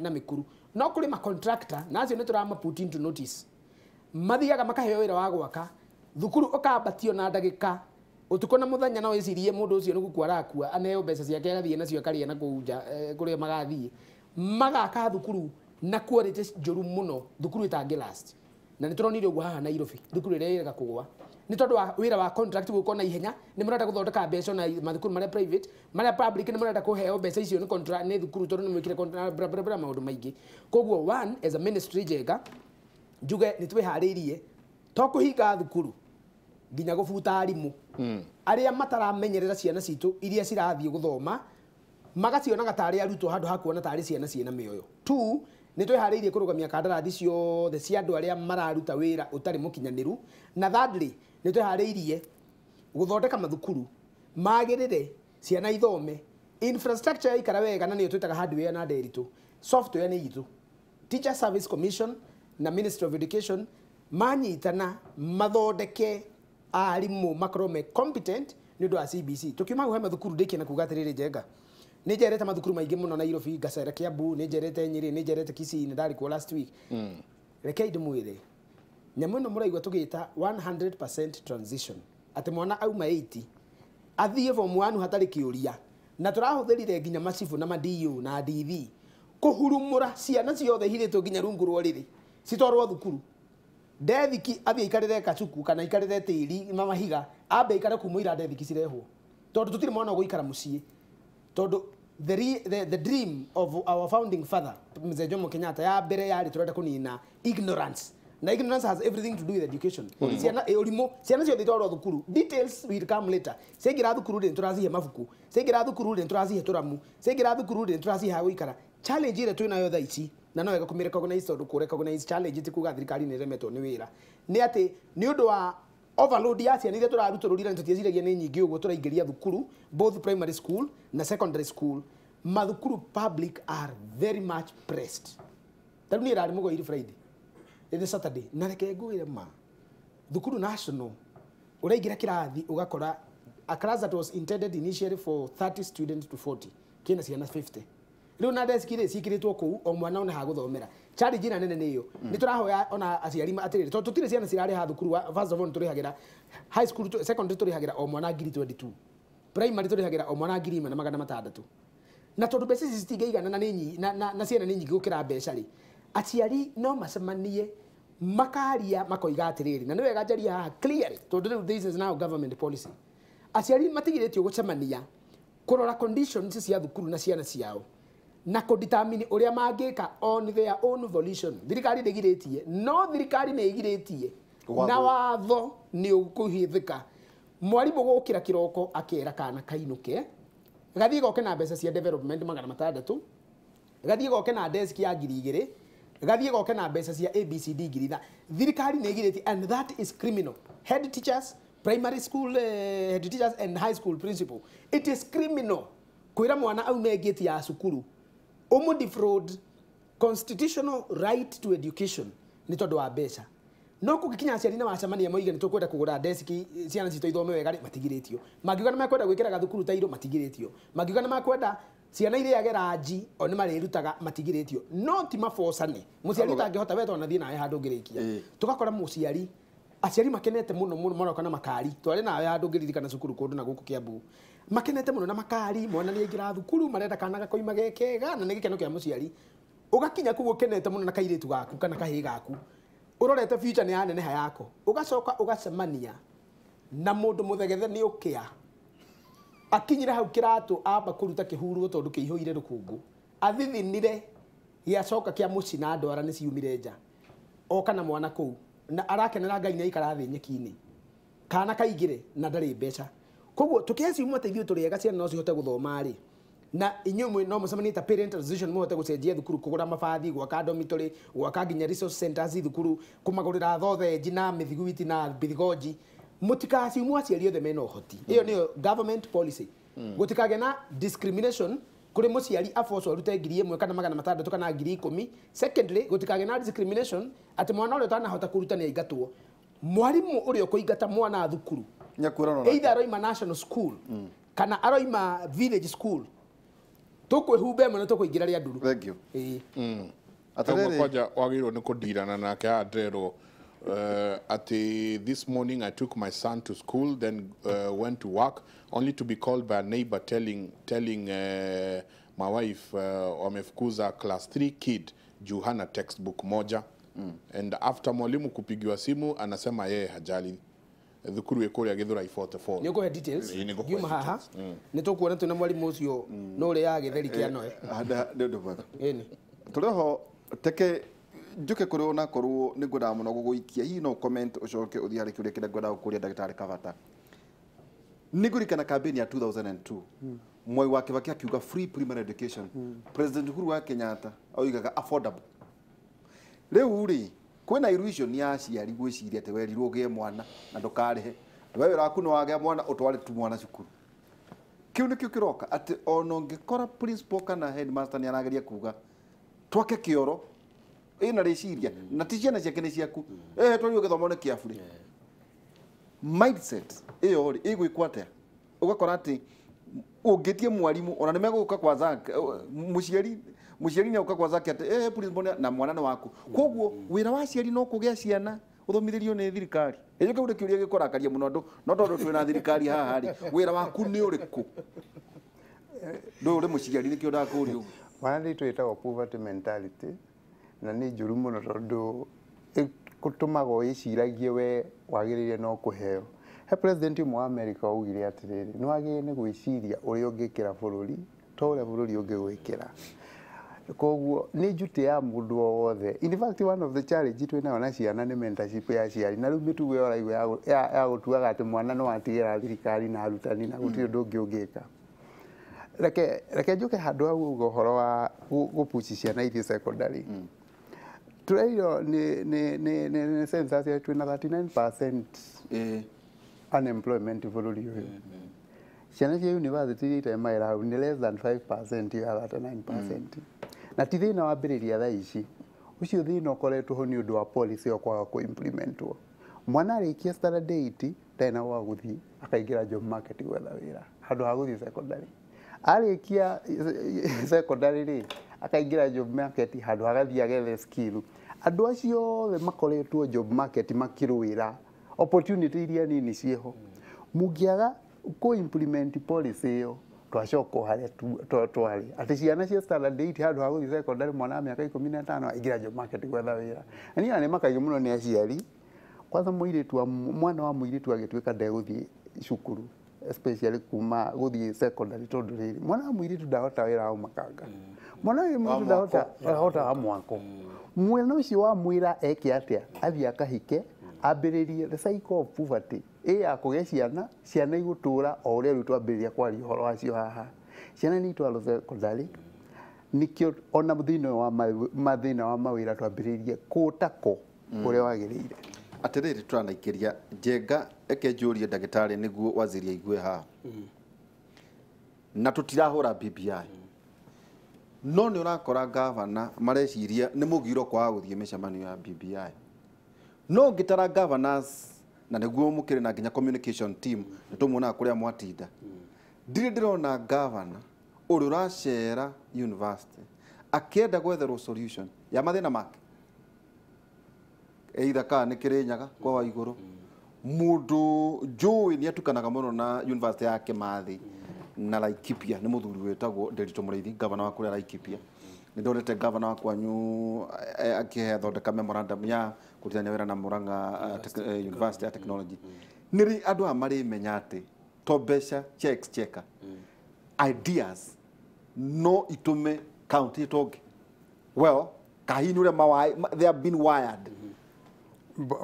na mĩkuru. No kũrĩ ma contractor na acio nĩ tũrama put into notice. Mathiaga makaheo wĩra wa gwaka thukuru ũkambatio na ndagĩka ũtukũ na mũthenya, no wĩcirie mũndũ ũcio nĩ gũkua arakua, aneo mbeca ciake agathiĩ nacio akarĩa na kũu nja, kũrĩa magathiĩ magaka thukuru na quality njũru mũno, thukuru ĩtangĩ last. Na nĩ tũronire ũguo haha Nairobi, thukuru ĩrĩa ĩrega kũgwa nĩ tondũ wa wĩra wa contract gũkwo na ihenya. Nĩ marenda gũthondeka mbeca na mathukuru marĩa private, marĩa public nĩ marenda kũheo mbeca icio nĩ contract nĩ thukuru tondũ nĩ mwĩkire contract bla bla bla maũndũ maingĩ. Koguo one, as a ministry njega njuge nĩ twĩharĩirie to kũhinga thukuru nginya gũbuta arimũ arĩa mataramenyerera ciana citũ iria cirathiĩ gũthoma, magacionaga tarĩ arutwo handũ ha kuona tarĩ ciana ciĩna mĩoyo. Two, nĩ twĩharĩirie kũrũgamia kandarathi ciothe cia andũ arĩa mararuta wĩra ũtarĩ mũkinyanĩru. Na thirdly, nĩ twĩharĩirie gũthondeka mathukuru magĩrĩre ciana ithome, infrastructure yaikara wega, na nĩyo twĩtaga hardware na nderitũ, software nĩ itũ. Teacher Service Commission na Ministry of Education manyitana mathondeke arimũ makorwo me competent nĩ ũndũ wa CBC. Tukiuma hau he mathukuru ndĩkie na kuga atĩrĩrĩ, Njenga, nĩ njerete mathukuru maingĩ mũno Nairobi, ngacera Kiambu, nĩ njerete Nyĩrĩ, nĩ njerete Kisii, nĩ ndarĩ kuo last week. Rekei ndĩmwĩre nyamũ ĩno mũraigua tũgĩta 100% transition, atĩ mwana auma 80 athiĩ form 1 hatarĩ kĩũria, na tũrahũthĩrire nginya macibũ na ma-DU na DV kũhurumũra ciana ciothe ihithĩtwo nginya rungu rwa rĩrĩ citwarwo thukuru. Ndethiki athiĩ aikarĩre kacuku kana aikarĩre tĩri na mahiga, ambe aikare kuma ira ndethiki cirehwo, tondũ tũtirĩ mwana ũgũikara mũciĩ. Tondũ the dream of our founding father Mzee Jomo Kenyatta ya mbere yarĩ tũrenda kũnina ignorance, na ignorance has everything to do with education. Ciana ũrimũ, ciana ciothe itwarwo thukuru, details will come later. Ciaingĩra thukuru rĩ, nĩtũracihe mabuku, ciaingĩra thukuru rĩ, nĩtũracihe tũramu, ciaingĩra thukuru rĩ, nĩtũracihe ha gũikara. Challenge ĩrĩa twĩnayo thaa ici, na no wega kũmĩ recognize, tondũ kũ recognize challenge ti kuga thirikari nĩ ĩremetwo nĩ wĩra, nĩ atĩ nĩ ũndũ wa overload ya ciana iria tũrarutũrũrira, nĩ tũtieciragia nĩ nyingĩ ũguo tũraingĩria thukuru, both primary school na secondary school. Mathukuru public are very much pressed. Ta rĩu niĩ ĩrarĩ Mũgoiri Friday, ĩrĩ Saturday, na reke ngwĩre ma thukuru national ũraingĩra kĩrathi ũgakora a class that was intended initially for 30 students to 40 kĩna ciana 50. Rĩu na desk rĩ ciĩkĩrĩtwo kũu, o mwana one ha gũthomera. Challenge ĩrĩa nene nĩ ĩyo. Nĩ tũrahoya ona aciari atĩrĩrĩ, tondũ tũtirĩ ciana cirarĩha thukuru. First of all, tũrĩhagĩra high school, secondary tũrĩhagĩra o mwana ngiri 22, primary tũrĩhagĩra o mwana 1600. Na tondũ mbeca ici citingĩigana na nĩ na ciana nĩ nyingĩ gũkĩra mbeca rĩ, aciari no macemanie makaria makoiga atĩrĩrĩ, na nĩ wega njarie haha clearly tondũ rĩu this is now government policy. Aciari matigirĩtio gũcemania kũrora conditions cia thukuru na ciana ciao na kũdetermine ũrĩa mangĩka on their own volition. Thirikari ndĩgirĩtie, no thirikari nĩ ĩgirĩtie na watho nĩ ũkũhithĩka mwarimũ gũkĩra kĩroko akera kana kainũke gathiĩ goke na mbeca cia development 600, gathiĩ goke na desk ya 2000, gathiĩ goke na mbeca cia ABCD 5000. Thirikari nĩ ĩgirĩtie, and that is criminal. Head teachers, primary school head teachers and high school principal, it is criminal kwĩra mwana aume gate ya cukuru ũmũ defraud constitutional right to education nĩ tondũ wa mbeca. No kũngĩkinya aciari na wacemania moige nĩ tũkwenda kũgũra desk ciana citũ ithome wega rĩ, matigirĩtio. Mangiuga nĩ mekwenda gwĩkĩra gathukuru tairo, matigirĩtio. Mangiuga nĩ mekwenda ciana irĩage ranji o nĩ marĩrutaga, matigirĩtio. No ti mabocane, mũciari ũtangĩhota we twanathiĩ nawe handũ ngĩrĩkia, tũgakora mũciari aciari makenete mũno mũno maroka na makari. Twarĩ nawe handũ ngĩririkana cukuru kũndũ na gũkũ Kiambu, makenete mũno na makari, mwana nĩ aingĩra thukuru, marenda kana gakoima ge kega, na nĩ gĩkeno kĩa mũciari. Ũgakinya kũu ũkenete mũno na kairĩtu gaku kana kahĩĩ gaku, ũrorete future nĩ yaneneha yako, ũgacoka ũgacemania na mũndũ mũthegethe nĩ ũkĩa akinyire hau kĩratũ amba kũruta kĩhurwo tondũ kĩihũire rũkũngũ, athithinire gĩacoka kĩa mũcina ndwara nĩ ciumire nja, oka na mwana kũu na arakenera Ngai nĩ aikara thĩ nyeki-inĩ, kana kaingĩre na ndarĩ mbeca. Koguo tũkĩaciuma ta ithuĩ tũrĩ ega, ciana no cihote gũthoma rĩ, na inyuĩ no mũcemanie ta parent association mũhote gũcenjia thukuru, kũgũra mabathi, gwaka dormitory, gwaka nginya resource centers thukuru, kũmagũrĩra thotheji na mĩthiguiti na bithigonji. Mũtikaciumwo aciari othe mena ũhoti. Ĩyo nĩyo government policy. Gũtikagĩa na discrimination kũrĩ mũciari abocwo arute 1000 kana 600 kana 10,000. Secondly, gũtikagĩa na discrimination atĩ mwana ũrĩa ũtanahota kũruta nĩ aingatwo. Mwarimũ ũrĩa ũkũingata mwana thukuru either aroima national school kana aroima village school, tũkwĩhumba ĩmwe na tũkũingĩra rĩa nduru. Thank you. Atĩrĩrĩ. Kwanja wagĩrĩirwo nĩ kũndirana nake haha ndĩrerwo ati this morning I took my son to school, then went to work, only to be called by a neighbor telling my wife wamefukuza class 3 kid juu hana textbook moja. And after mwalimu kupigiwa simu anasema yeye hajali thukuru ĩ kũrĩa Gĩthũrai 44. Nĩ ũkũhe details. Ĩĩ, nĩ ngũkũhe Ngiuma haha details. nĩ tũkuona twĩna mwarimũ ũcio no ũrĩa gĩtheri kĩa noe. Nĩ ũndũ mwega. Ĩni. Tũrĩ oho teke njuke kũrĩ ona korwo nĩ ngwendaga mũno gũgũikia hihi no comment ũcoke ũthiĩ harĩ kĩũria kĩrĩa ngwendaga gũkũria ndagĩtarĩ Kabata. Nĩ ngũririkana campaign ya 2002 Mwai wa Kibaki akiuga free primary education. President Uhuru wa Kenyatta oigaga affordable. Rĩu rĩ kwĩna illusion ya aciari gwĩciria atĩ werirwo ũgĩe mwana na ndũkarĩhe, we wĩra waku nĩ wagĩa mwana ũtware tu mwana cukuru. Kĩu nĩkĩo kĩroka atĩ ona ũngĩkora principal kana headmaster nĩ arageria kuga twake kĩoro ĩna rĩciria na ti ciana ciake nĩ ciaku, twarirwo gĩthomo nĩ kĩa bure. Mindset ĩyo rĩ ĩgwĩkwo atĩa? Ũgakora atĩ ũngĩtie mwarimũ ona nĩ megũka kwa Zack, mũciari nĩ egũka kwa Zack atĩ principal na mwana nĩ waku. Koguo wĩra wa aciari no kũgĩa ciana ũthomithĩrio nĩ thirikari. Ĩyo kĩu nĩ kĩũria gĩkũrakaria mũno andũ, no tondũ twĩna thirikari haha rĩ, wĩra waku nĩ ũrĩkũ? Ndũyũ ũrĩ mũciari nĩkĩo ndakũria ũguo. Mwana nĩ twĩtagwo poverty mentality na nĩ njũru mũno tondũ ĩtũmaga wĩciragie we wagĩrĩire no kũheo. He president ũmwe wa America augire atĩrĩrĩ, nĩ wagĩrĩire nĩ gwĩciria ũrĩa ũngĩkĩra bũrũri to ũrĩa bũrũri ũngĩgwĩkĩra. Koguo nĩ njutĩ ya mũndũ o wothe. In fact one of the challenge twĩ nayo na ciana nĩ mentorship ya aciari, na rĩu mĩtugo ĩyo ũraigua ya gũtuaga atĩ mwana no atigĩra thirikari na arutani na gũtirĩ ũndũ ũngĩ ũngĩka. Reke njũke handũ hau uga ũhoro wa gũpuci ciana ithiĩ secondary. Tũrerirwo nĩ census ya twĩna 39% unemployment bũrũri ũyũ. Ciana cia university iria itarĩ mawĩra hau nĩ less than 5% ya 39%. Na ti thĩna wambĩrĩria thaa ici, ũcio thĩna ũkoretwo ho nĩ ũndũ wa policy ĩyo kwaga kũ-implementwo. Mwana arĩkia standard 8 ndarĩ na gwa gũthiĩ, akaingĩra job market gwetha wĩra handũ ha gũthiĩ secondary. Arĩkia secondary rĩ, akaingĩra job market handũ agathiĩ agethe skill. Andũ acio othe makoretwo job market makĩrũĩra opportunity iria nini ciĩho. Mũngĩaga kũ-implement policy ĩyo twacoka o harĩa twarĩ atĩ ciana cia standard 8 handũ ha gũthiĩ secondary mwana wa mĩaka 15 aingĩra job market gwetha wĩra. Na niĩ ona nĩ makagio mũno nĩ aciari, kwanza mũirĩtu wa mwana wa mũirĩtu agĩtuĩka ndegũthiĩ cukuru especially kuma gũthiĩ secondary tondũ rĩrĩ mwana wa mũirĩtu ndahota wĩra wa makanga, mwana wa mũirĩtu ndahota wa mwako. Mwana ũcio wa mwĩra eke atĩa, athiĩ akahike ambĩrĩrie the cycle of poverty ĩ ya kũgĩa ciana, ciana igũtũra o ũrĩa rĩu twambĩrĩria kwaria ũhoro wacio haha. Ciana nĩ itwarwo secondary, nĩkĩo ona thĩna wa mathĩna wa mawĩra twambĩrĩirie kũũtako ũrĩa wagĩrĩire. Atĩrĩrĩ tũranaikĩria Njenga, eke njũrie ndagĩtarĩ nĩguo waziri aigue haha. Na tũtirahũra BBI. No nĩ ũrakora gavana mareciria nĩ mũgiro kwaga gũthiĩ mĩcemanio ya BBI. No ũngĩtara governors na nĩguo mũkĩrĩ na nginya communication team nĩ tũmuonaga kũrĩa mwatinda. Ndirĩ ndĩrona gavana ũrĩa ũracera university akĩenda gwetherwo solution ya mathĩna make. Either kana nĩ Kĩrĩnyaga kwa wa igũrũ, mũndũ njũĩ nĩ atukanaga mũno na university ya Kĩmathi na Laikipia nĩ mũthuri wĩtagwo Nderitu Mũrĩithi, gavana wa kũrĩa Laikipia. Nĩ ndonete gavana wa kwanyu akĩhe thondeka memorandum ya kũrutithania wĩra na Murang'a University ya Technology. Nĩ rĩ andũ aya marĩmenya atĩ to mbeca cia exchequer, ideas no itũme county ĩtonge? Well, kahihi nĩ ũrĩa they have been wired.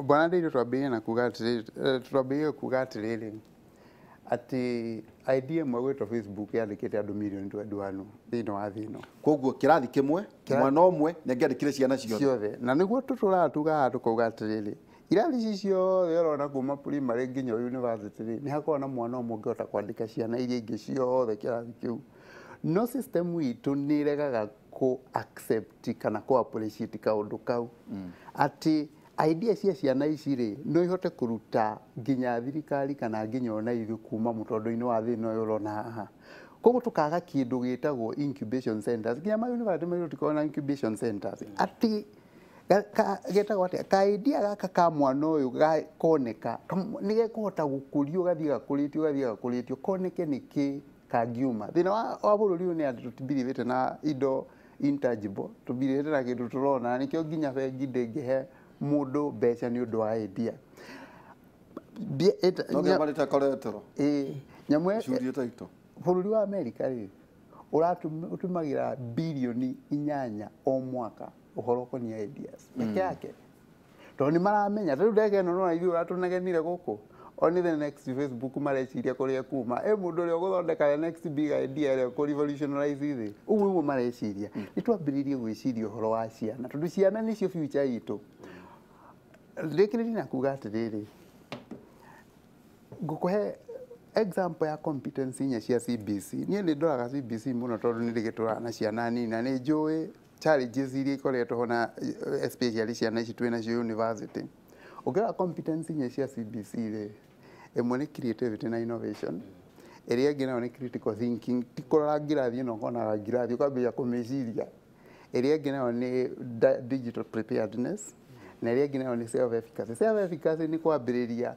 Bwana Nderitu, twambĩrĩrie na kuga atĩrĩrĩ, twambĩrĩrie kuga atĩrĩrĩ atĩ idea ĩmwe gwĩtwo Facebook yandĩkĩte andũ mirioni 21 thĩinĩ wa thĩ ĩno. Koguo kĩrathi kĩmwe mwana ũmwe nĩ angĩandĩkire ciana ciothe. Na nĩguo tũtũraga tugaga tũkauga atĩrĩrĩ, irathi ici ciothe ũrona kuma primary nginya university rĩ, nĩ hakoragwo na mwana ũmwe ũngĩhota kwandĩka ciana iria ingĩ ciothe kĩrathi kĩu. No system itũ nĩ ĩregaga kũ accept kana kũ appreciate kaũndũ kau. Atĩ idea cia ciana ici rĩ, no ihote kũruta nginya thirikari kana nginya ona ithuĩ kuma mũtondo-inĩ wa thĩna ũyũ ũrona haha. Koguo tukaga kĩndũ gĩtagwo incubation centers, nginya ma university maitũ tũtikoragwo na incubation centers, atĩ getagwo atĩa, ka idea gaka ka mwana ũyũ koneka nĩ gekũhota gũkũrio, gathiĩ gakũrĩtio, gathiĩ gakũrĩtio, koneke nĩkĩ kangiuma. Thĩna wa bũrũri ũyũ nĩ atĩ tũtibiribĩte na indo intangible, tũbiribĩte na kĩndũ tũrona, nĩkĩo nginya bengi ndĩngĩhe mũndũ mbeca nĩ ũndũ wa idea. No nginya marĩte collateral. Ĩĩ, nyamũ Curie title. Bũrũri wa America rĩ, ũtũmagĩra birioni 8 o mwaka ũhoro ũkoniĩ ideas peke yake, tondũ nĩ maramenya. Ta rĩu ndege ĩno nĩwona ithuĩ ũratũnegenire gũkũ, only the next Facebook mareciria kũrĩa kuma ĩ mũndũ ũrĩa ũgũthondeka the next big idea ĩrĩa ũkũ revolutionize thĩ. Ũguo nĩguo mareciria. Nĩ twambĩrĩirie gwĩciria ũhoro wa ciana, tondũ ciana nĩcio future itũ. Rĩkĩrĩria na kuga atĩrĩrĩ, ngũkũhe example ya competence inya cia CBC. Niĩ nĩ ndoraga CBC mũno tondũ nĩ ndĩgĩtũraga na ciana nini, na nĩ njũĩ challenges iria ikoretwo ho, na especially ciana ici twĩ nacio university. Ũngĩrora competence inya cia CBC rĩ, ĩmwe nĩ creativity na innovation, ĩrĩa ĩngĩ nayo nĩ critical thinking, ti kũrora ngirathi ĩno ũkonaga ngirathi ũkambĩrĩria kũmĩciria. Ĩrĩa ĩngĩ nayo nĩ digital preparedness, na ĩrĩa ĩngĩ nayo nĩ self efficacy. Self efficacy nĩ kwambĩrĩria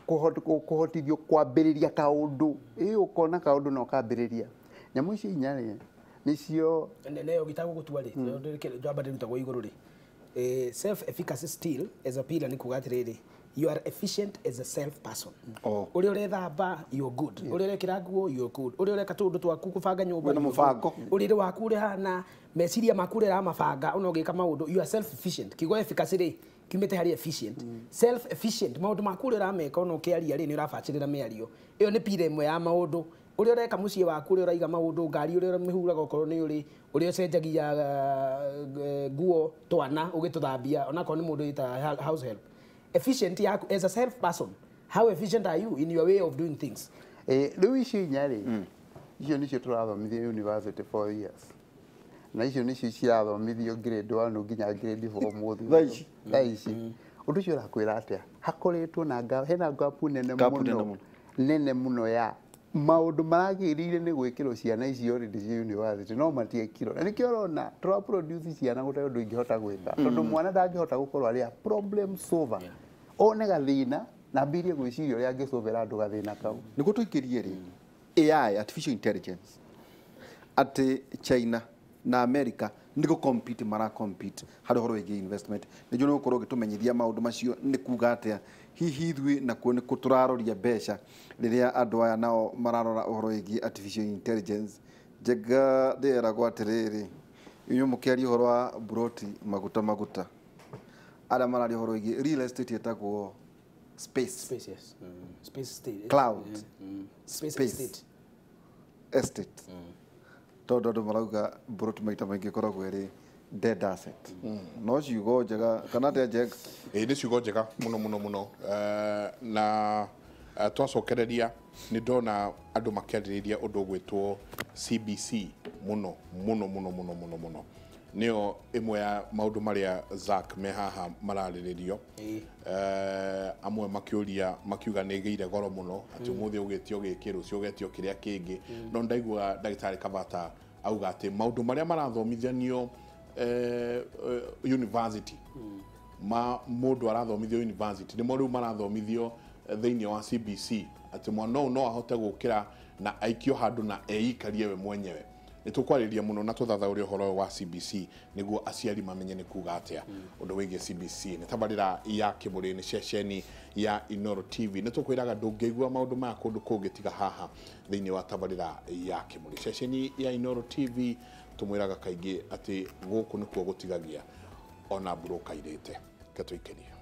kũhotithio kwambĩrĩria kaũndũ, ĩ ũkona kaũndũ na ũkambĩrĩria. Nyamũ icio inya rĩ, nĩcio Neyo gĩtagwo gũtua rĩ, njamba ndĩrutagwo igũrũ rĩ, self efficacy still as a pillar nĩ kuga atĩrĩrĩ, you are efficient as a self person. Ũrĩa ũrethamba, you're good. Ũrĩa ũrekĩra nguo, you're good. Ũrĩa ũreka tũũndũ twaku, kũbanga nyũmba, Wĩna mũbango. Ũrĩrĩ waku ũrĩa hana, meciria maku ũrĩa ũramabanga ona ũgĩka maũndũ, you are self efficient. Kiugo efficacy rĩ, kiumĩte harĩ efficient. Self efficient, maũndũ maku ũrĩa ũrameka, ona ũkĩaria rĩ, nĩ ũrabacĩrĩra mĩario. Ĩyo nĩ pira ĩmwe ya maũndũ. Ũrĩa ũreka mũciĩ waku, ũrĩa ũraiga maũndũ, ngari ũrĩa ũmĩhuraga okorwo nĩ ũrĩ, ũrĩa ũcenjagia nguo twana ũgĩtũthambia, onakorwo nĩ mũndũ wĩtaga house help. Efficient yaku as a self person, how efficient are you in your way of doing things? Rĩu icio inya rĩ, icio nĩcio tũrathomithio university 4 years, na icio nĩcio cirathomithio grade 1 nginya grade 4 mũthĩ thaa ici. Ũndũ ũcio ũrakwĩra atĩa? Hakoretwo na hena gap nene mũno, nene mũno ya maũndũ maragĩrĩire nĩ gwĩkĩrwo ciana icio already cia university, no matiekirwo. Na nĩkĩo ũrona tũra produce ciana gũtarĩ ũndũ ingĩhota gwĩka, tondũ mwana ndangĩhota gũkorwo arĩ a problem solver, one gathĩna na ambĩrĩrie gwĩciria ũrĩa angĩcovera andũ gathĩna kau. Nĩguo tũingĩrie rĩ, AI, artificial intelligence, atĩ China na America nĩ gũ compete, mara compete harĩ ũhoro wĩgiĩ investment. Nĩ njũĩ nĩ gũkorwo ũgĩtũmenyithia maũndũ macio nĩ kuga atĩa. Hihi ithuĩ nakuo nĩ kũ tũraroria mbeca rĩrĩa andũ aya nao mararora ũhoro wĩgiĩ artificial intelligence? Njega ndĩreragwo atĩrĩrĩ, inyuĩ mũkĩaria ũhoro wa buroti maguta maguta, arĩa mararia ũhoro wĩgiĩ real estate ĩtagwo space. Space, yes. Space state. Cloud. Space estate. Estate. Tondũ andũ marauga buroti maita maingĩ ĩkoragwo ĩrĩ dead asset. No ciugo njega kana atĩa, Njega? Ĩĩ, nĩ ciugo njega mũno mũno mũno. Na twacokereria nĩ ndona andũ makĩarĩrĩria ũndũ ũgwĩtwo CBC mũno mũno mũno mũno mũno mũno. Nĩyo ĩmwe ya maũndũ marĩa Zack me haha mararĩrĩrio. Amwe makĩũria, makiuga nĩ ĩgĩire goro mũno, atĩ ũmũthĩ ũgĩtio gĩkĩ, rũciũ ũgetio kĩrĩa kĩngĩ. No ndaigua ndagĩtarĩ Kabata auga atĩ maũndũ marĩa marathomithanio university, ma mũndũ arathomithio university nĩmo rĩu marathomithio thĩinĩ wa CBC, atĩ mwana ũyũ no ahote gũkĩra na aikio handũ na eikarie we mwenyewe. Nĩ tũkwarĩria mũno na tũthathaũre ũhoro wa CBC nĩguo aciari mamenye nĩ kuga atĩa ũndũ wĩgiĩ CBC. Nĩ tabarĩra ya Kĩmũrĩ, nĩ ceceni ya Inooro TV. Nĩ tũkwĩraga ndũngĩigua maũndũ maya kũndũ kũngĩ tiga haha thĩinĩ wa tabarĩra ya Kĩmũrĩ. Ceceni ya Inooro TV tũmwĩraga kaingĩ atĩ gũkũ nĩkuo gũtigagia ona mburũka irĩte. Reke tũikĩrie.